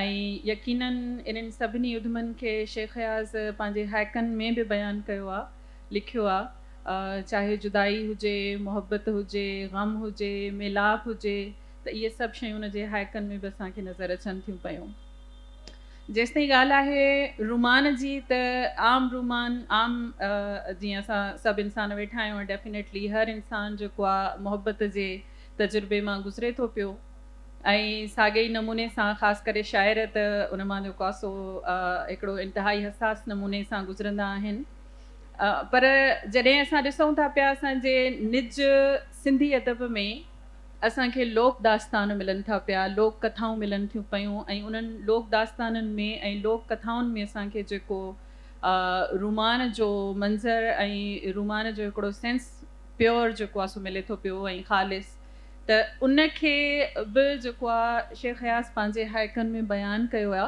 ۽ يقيناً انهن سڀني اڌمن کي شيخ اياز پنهنجي هائيڪن ۾ به بيان ڪيو آهي، لکيو آهي، چاهي جدائي هجي، محبت هجي، غم هجي، ميلاپ هجي ته اهي سڀ شيون ان جي هائيڪن ۾ به اسان کي نظر اچن ٿيون پيون. جيستائين ڳالهه آهي رومان جي ته عام رومان عام جيئن اسان سڀ انسان ويٺا آهيون ڊيفينيٽلي هر انسان جيڪو آهي محبت جي تجربي مان گذري ٿو پيو ۽ ساڳئي ئي نموني سان خاص ڪري شاعر ته ان مان جيڪو آهي سو هڪڙو انتهائي حساس نموني سان گذرندا آهن پر جڏهن اسان ڏسون ٿا پيا اسان جي نج سنڌي ادب ۾ اسان کي لوڪ داستان ملن ٿا پيا، لوڪ ڪٿائون ملن ٿيون پيون ۽ انهن لوڪ داستانن ۾ ۽ لوڪ ڪٿائن ۾ اسان کي جيڪو رومان جو منظر ۽ رومان جو هڪڙو سينس پيور جيڪو آ سو ملي ٿو پيو ۽ خالص ته ان کي به جيڪو آ شيخ اياز پنهنجي هائيڪن ۾ بيان ڪيو آ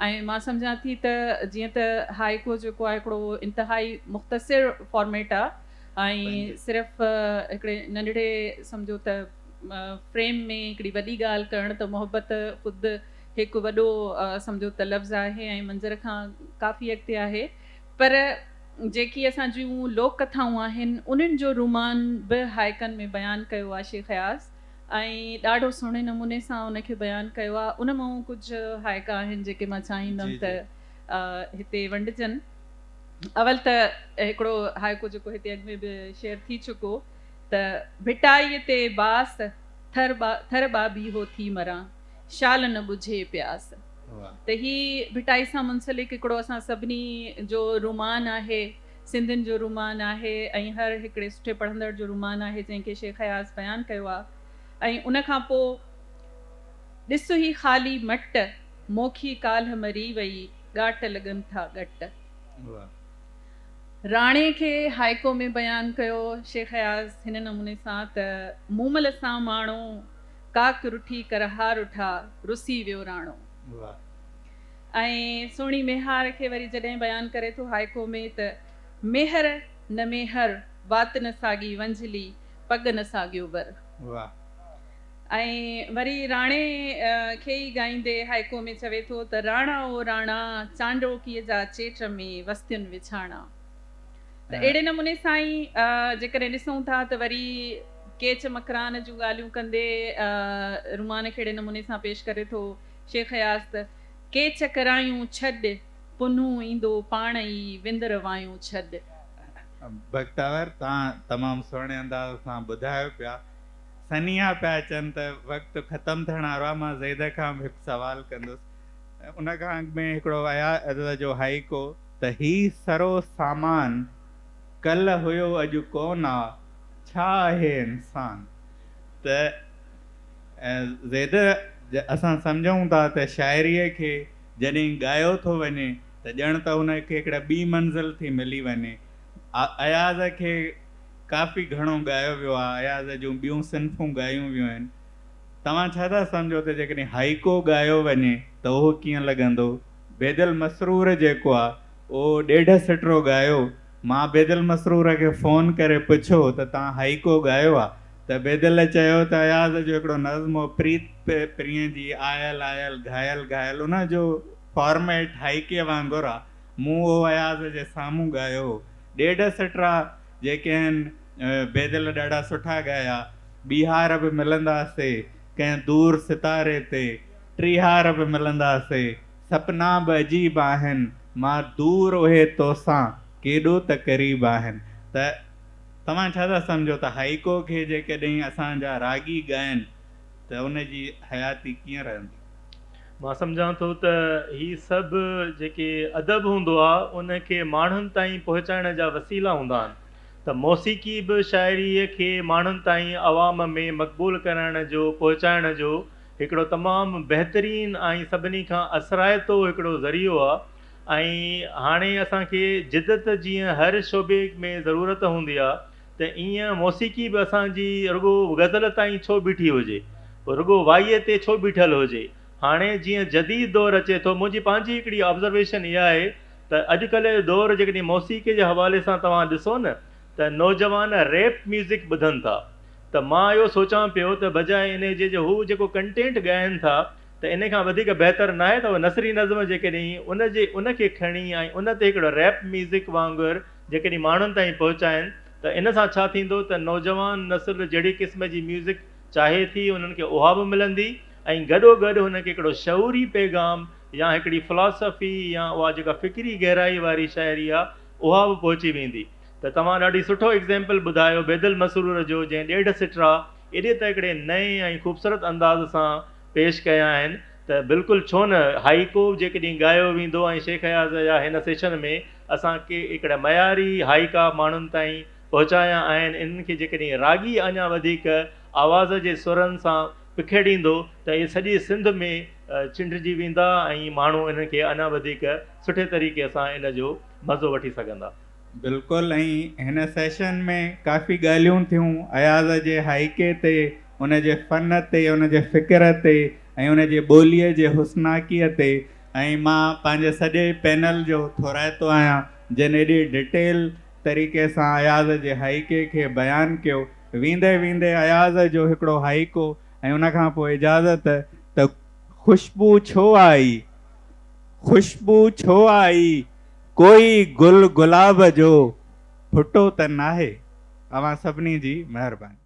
۽ مان سمجهان ٿي ته جيئن ته هائيڪو جيڪو آ هڪڙو انتهائي مختصر فارميٽ آ ۽ صرف هڪڙي ننڍڙي سمجهو ته فريم ۾ هڪڙي وڏي ڳالهه ڪرڻ ته محبت خود هڪ وڏو سمجهو ته لفظ آهي ۽ منظر کان ڪافي اڳتي آهي پر جيڪي اسان جون لوڪ ڪٿائون آهن انهن جو رومان به هائيڪن ۾ بيان ڪيو آهي شيخ اياز ۽ ڏاڍو سهڻي نموني سان ان کي بيان ڪيو آهي ان مان ڪجهه هائيڪا آهن جيڪي مان چاهيندم ته هتي ونڊجن. اول ته هڪڙو هائيڪو جيڪو هتي اڳ ۾ به شيئر ٿي چڪو ته ڀٽائيء تي باس ٿر ٿر ٻاٻيهو ٿي مران، شال نه ٻجهي پياس. ته هي ڀٽائي سان منسلڪ هڪڙو اسان سڀني جو رومان آهي، سنڌين جو رومان آهي ۽ هر هڪڙي سٺي پڙهندڙ جو رومان آهي جنهن کي شيخ اياز بيان ڪيو آهي ۽ ان کان پوء ڏس هي خالي مٽ، موکي ڪالهه مري وئي، ڳاٽ لڳن ٿا ڳٽ. راڻي کي هائيڪو ۾ بيان ڪيو شيخ اياز هن نموني سان ته، مومل سان ماڻو، ڪاڪ رٺي ڪرها رٺا، رسي ويو راڻو. ۽ سهڻي ميهار کي وري جڏهن بيان ڪري ٿو هائيڪو ۾ ته، ميهر نه ميهر، وات نه ساڳي ونجهلي، پڳ نه ساڳيو ور. ۽ وري راڻي کي ئي ڳائيندي هائيڪو ۾ چوي ٿو ته راڻا او راڻا، چانڊوڪيء جا چيٽ ۾ وستين وڇاڻا. ته اهڙي نموني سان ئي جيڪڏهن ڏسون ٿا ته وري ڪيچ مڪران جون ڳالهيون ڪندي رومان کي اهڙي نموني سان پيش ڪري ٿو شيخ اياز ته ڪيچ ڪرايون ڇڏ، پنهون ايندو پاڻ ئي وندر وايون ڇڏ. بختاور توهان تمام سهڻي انداز سان ٻڌايو پيا. سنيها پيا اچن ته وقت ختم ٿيڻ وارو آهي مان زيد کان به هڪ سوال ڪندس ان کان اڳ ۾ هڪڙو اياز جو هائيڪو ته هي سرو سامان ڪلهه هيو اڄ ڪون آ ڇا آهي انسان ته زيد اسان سمجهون ٿا ته شاعريء کي جڏهن ڳايو ٿو وڃي ته ڄڻ ته ان کي هڪڙي ٻي منزل ٿي ملي وڃي اياز کي ڪافي گهڻو ڳايو ويو آهي، اياز جون ٻيون صنفون ڳايون ويون آهن. توهان ڇا ٿا سمجهو ته جيڪڏهن هائيڪو ڳايو وڃي ته اهو ڪيئن لڳندو؟ بيدل مسرور جيڪو آهي اهو ڏيڍ سٽرو ڳايو. مان بيدل مسرور کي فون ڪري پڇيو ته توهان هائيڪو ڳايو آهي؟ ته بيدل چيو ته اياز جو هڪڙو نظم هو پريت پرينء جي آيل آيل گهايل گهايل ان جو فارميٽ هائيڪي وانگر آهي. مون اهو اياز جي سامهون ڳايو هو. ڏيڍ سٽرا جيڪي آهن بيدل ڏاڍا سٺا ڳايا. ٻيهار به ملنداسي ڪنهن دور ستاري تي، ٽيهار به ملنداسي، سپنا به عجيب آهن، مان دور اهي توسان ڪيڏو ته قريب آهن. ته توهان ڇا ٿا سمجهو ته هائيڪو کي جيڪڏهن اسان جا راڳي ڳائن ته ان جي حياتي ڪيئن رهندي؟ مان سمجهان ٿو ته هي سڀ جيڪي ادب هوندو آهي ان کي ماڻهن تائين پهچائڻ جا وسيلا هوندا آهن ته موسيقي به شاعريء کي ماڻهن تائين عوام ۾ مقبول ڪرائڻ جو پهچائڻ جو هڪڙو تمام بهترين ۽ سڀني کان اثرائتو هڪڙو ذريعو آهي ۽ هاڻي اسان کي جدت جيئن هر شعبي ۾ ضرورت هوندي آهي ته ايئن موسيقي به اسان جي رڳو غزل تائين ڇو بيٺي هجي، رڳو وائيء تي ڇو بيٺل هجي. هاڻي جيئن جديد دور اچي ٿو، منهنجي پنهنجي هڪڙي آبزرويشن اها آهي ته اڄڪلهه جو دور جيڪڏهن موسيقي جي حوالي سان توهان ڏسو نه ته نوجوان ريپ ميوزڪ ٻڌن ٿا ته مان اهو سوچان پيو ته بجاء انهي جي جو هو جيڪو ڪنٽينٽ ڳائن ٿا ته انهي کان وڌيڪ بهتر ناهي ته اهو نثري نظم جيڪڏهن ان جي ان کي کڻي ۽ ان تي هڪڙو ريپ ميوزڪ وانگر جيڪڏهن ماڻهن تائين پهچائين ته ان سان ڇا ٿيندو ته نوجوان نسل جهڙي قسم جي ميوزڪ چاهي ٿي انهن کي اها به ملندي ۽ گڏوگڏ هن کي هڪڙو شعوري پيغام يا هڪڙي فلاسافي يا اها جيڪا فڪري گهرائي واري شاعري آ اها به پهچي ويندي ته توهان ڏاڍي سٺو ايگزيمپل ٻڌايو بيدل مسرور جو جنهن ڏيڍ سٽرا ايڏي ته هڪڙي نئين ۽ خوبصورت انداز سان پيش ڪيا آهن ته بلڪل ڇو نه هائيڪو جيڪڏهن ڳايو ويندو ۽ شيخ اياز جا هن سيشن ۾ اسان ڪي هڪڙا معياري هائيڪا ماڻهن تائين پهچايا آهن انهن کي جيڪڏهن راڳي اڃا وڌيڪ آواز جي سرن سان پکيڙيندو ته اهي سڄي سنڌ ۾ چنڊجي ويندا ۽ ماڻهو انهن کي اڃا وڌيڪ سٺي طريقي سان ان جو مزو وٺي سگهندا. بلڪل ۽ هن سيشن ۾ ڪافي ڳالهيون ٿيون اياز جي هائيڪي تي، ان جي فن تي، ان جي فڪر تي ۽ ان جي ٻوليء جي حسناڪيء تي ۽ مان پنهنجي سڄي پينل جو ٿورائتو آهيان جن ايڏي ڊيٽيل طريقي سان اياز جي هائيڪي کي بيان ڪيو. ويندي ويندي اياز جو هڪڙو هائيڪو ۽ ان کان پوء اجازت ته خوشبو ڇو آئي، خوشبو ڇو آئي، ڪوئي گل گلاب جو ڦٽو ته ناهي. اوهان سڀني جي مهرباني.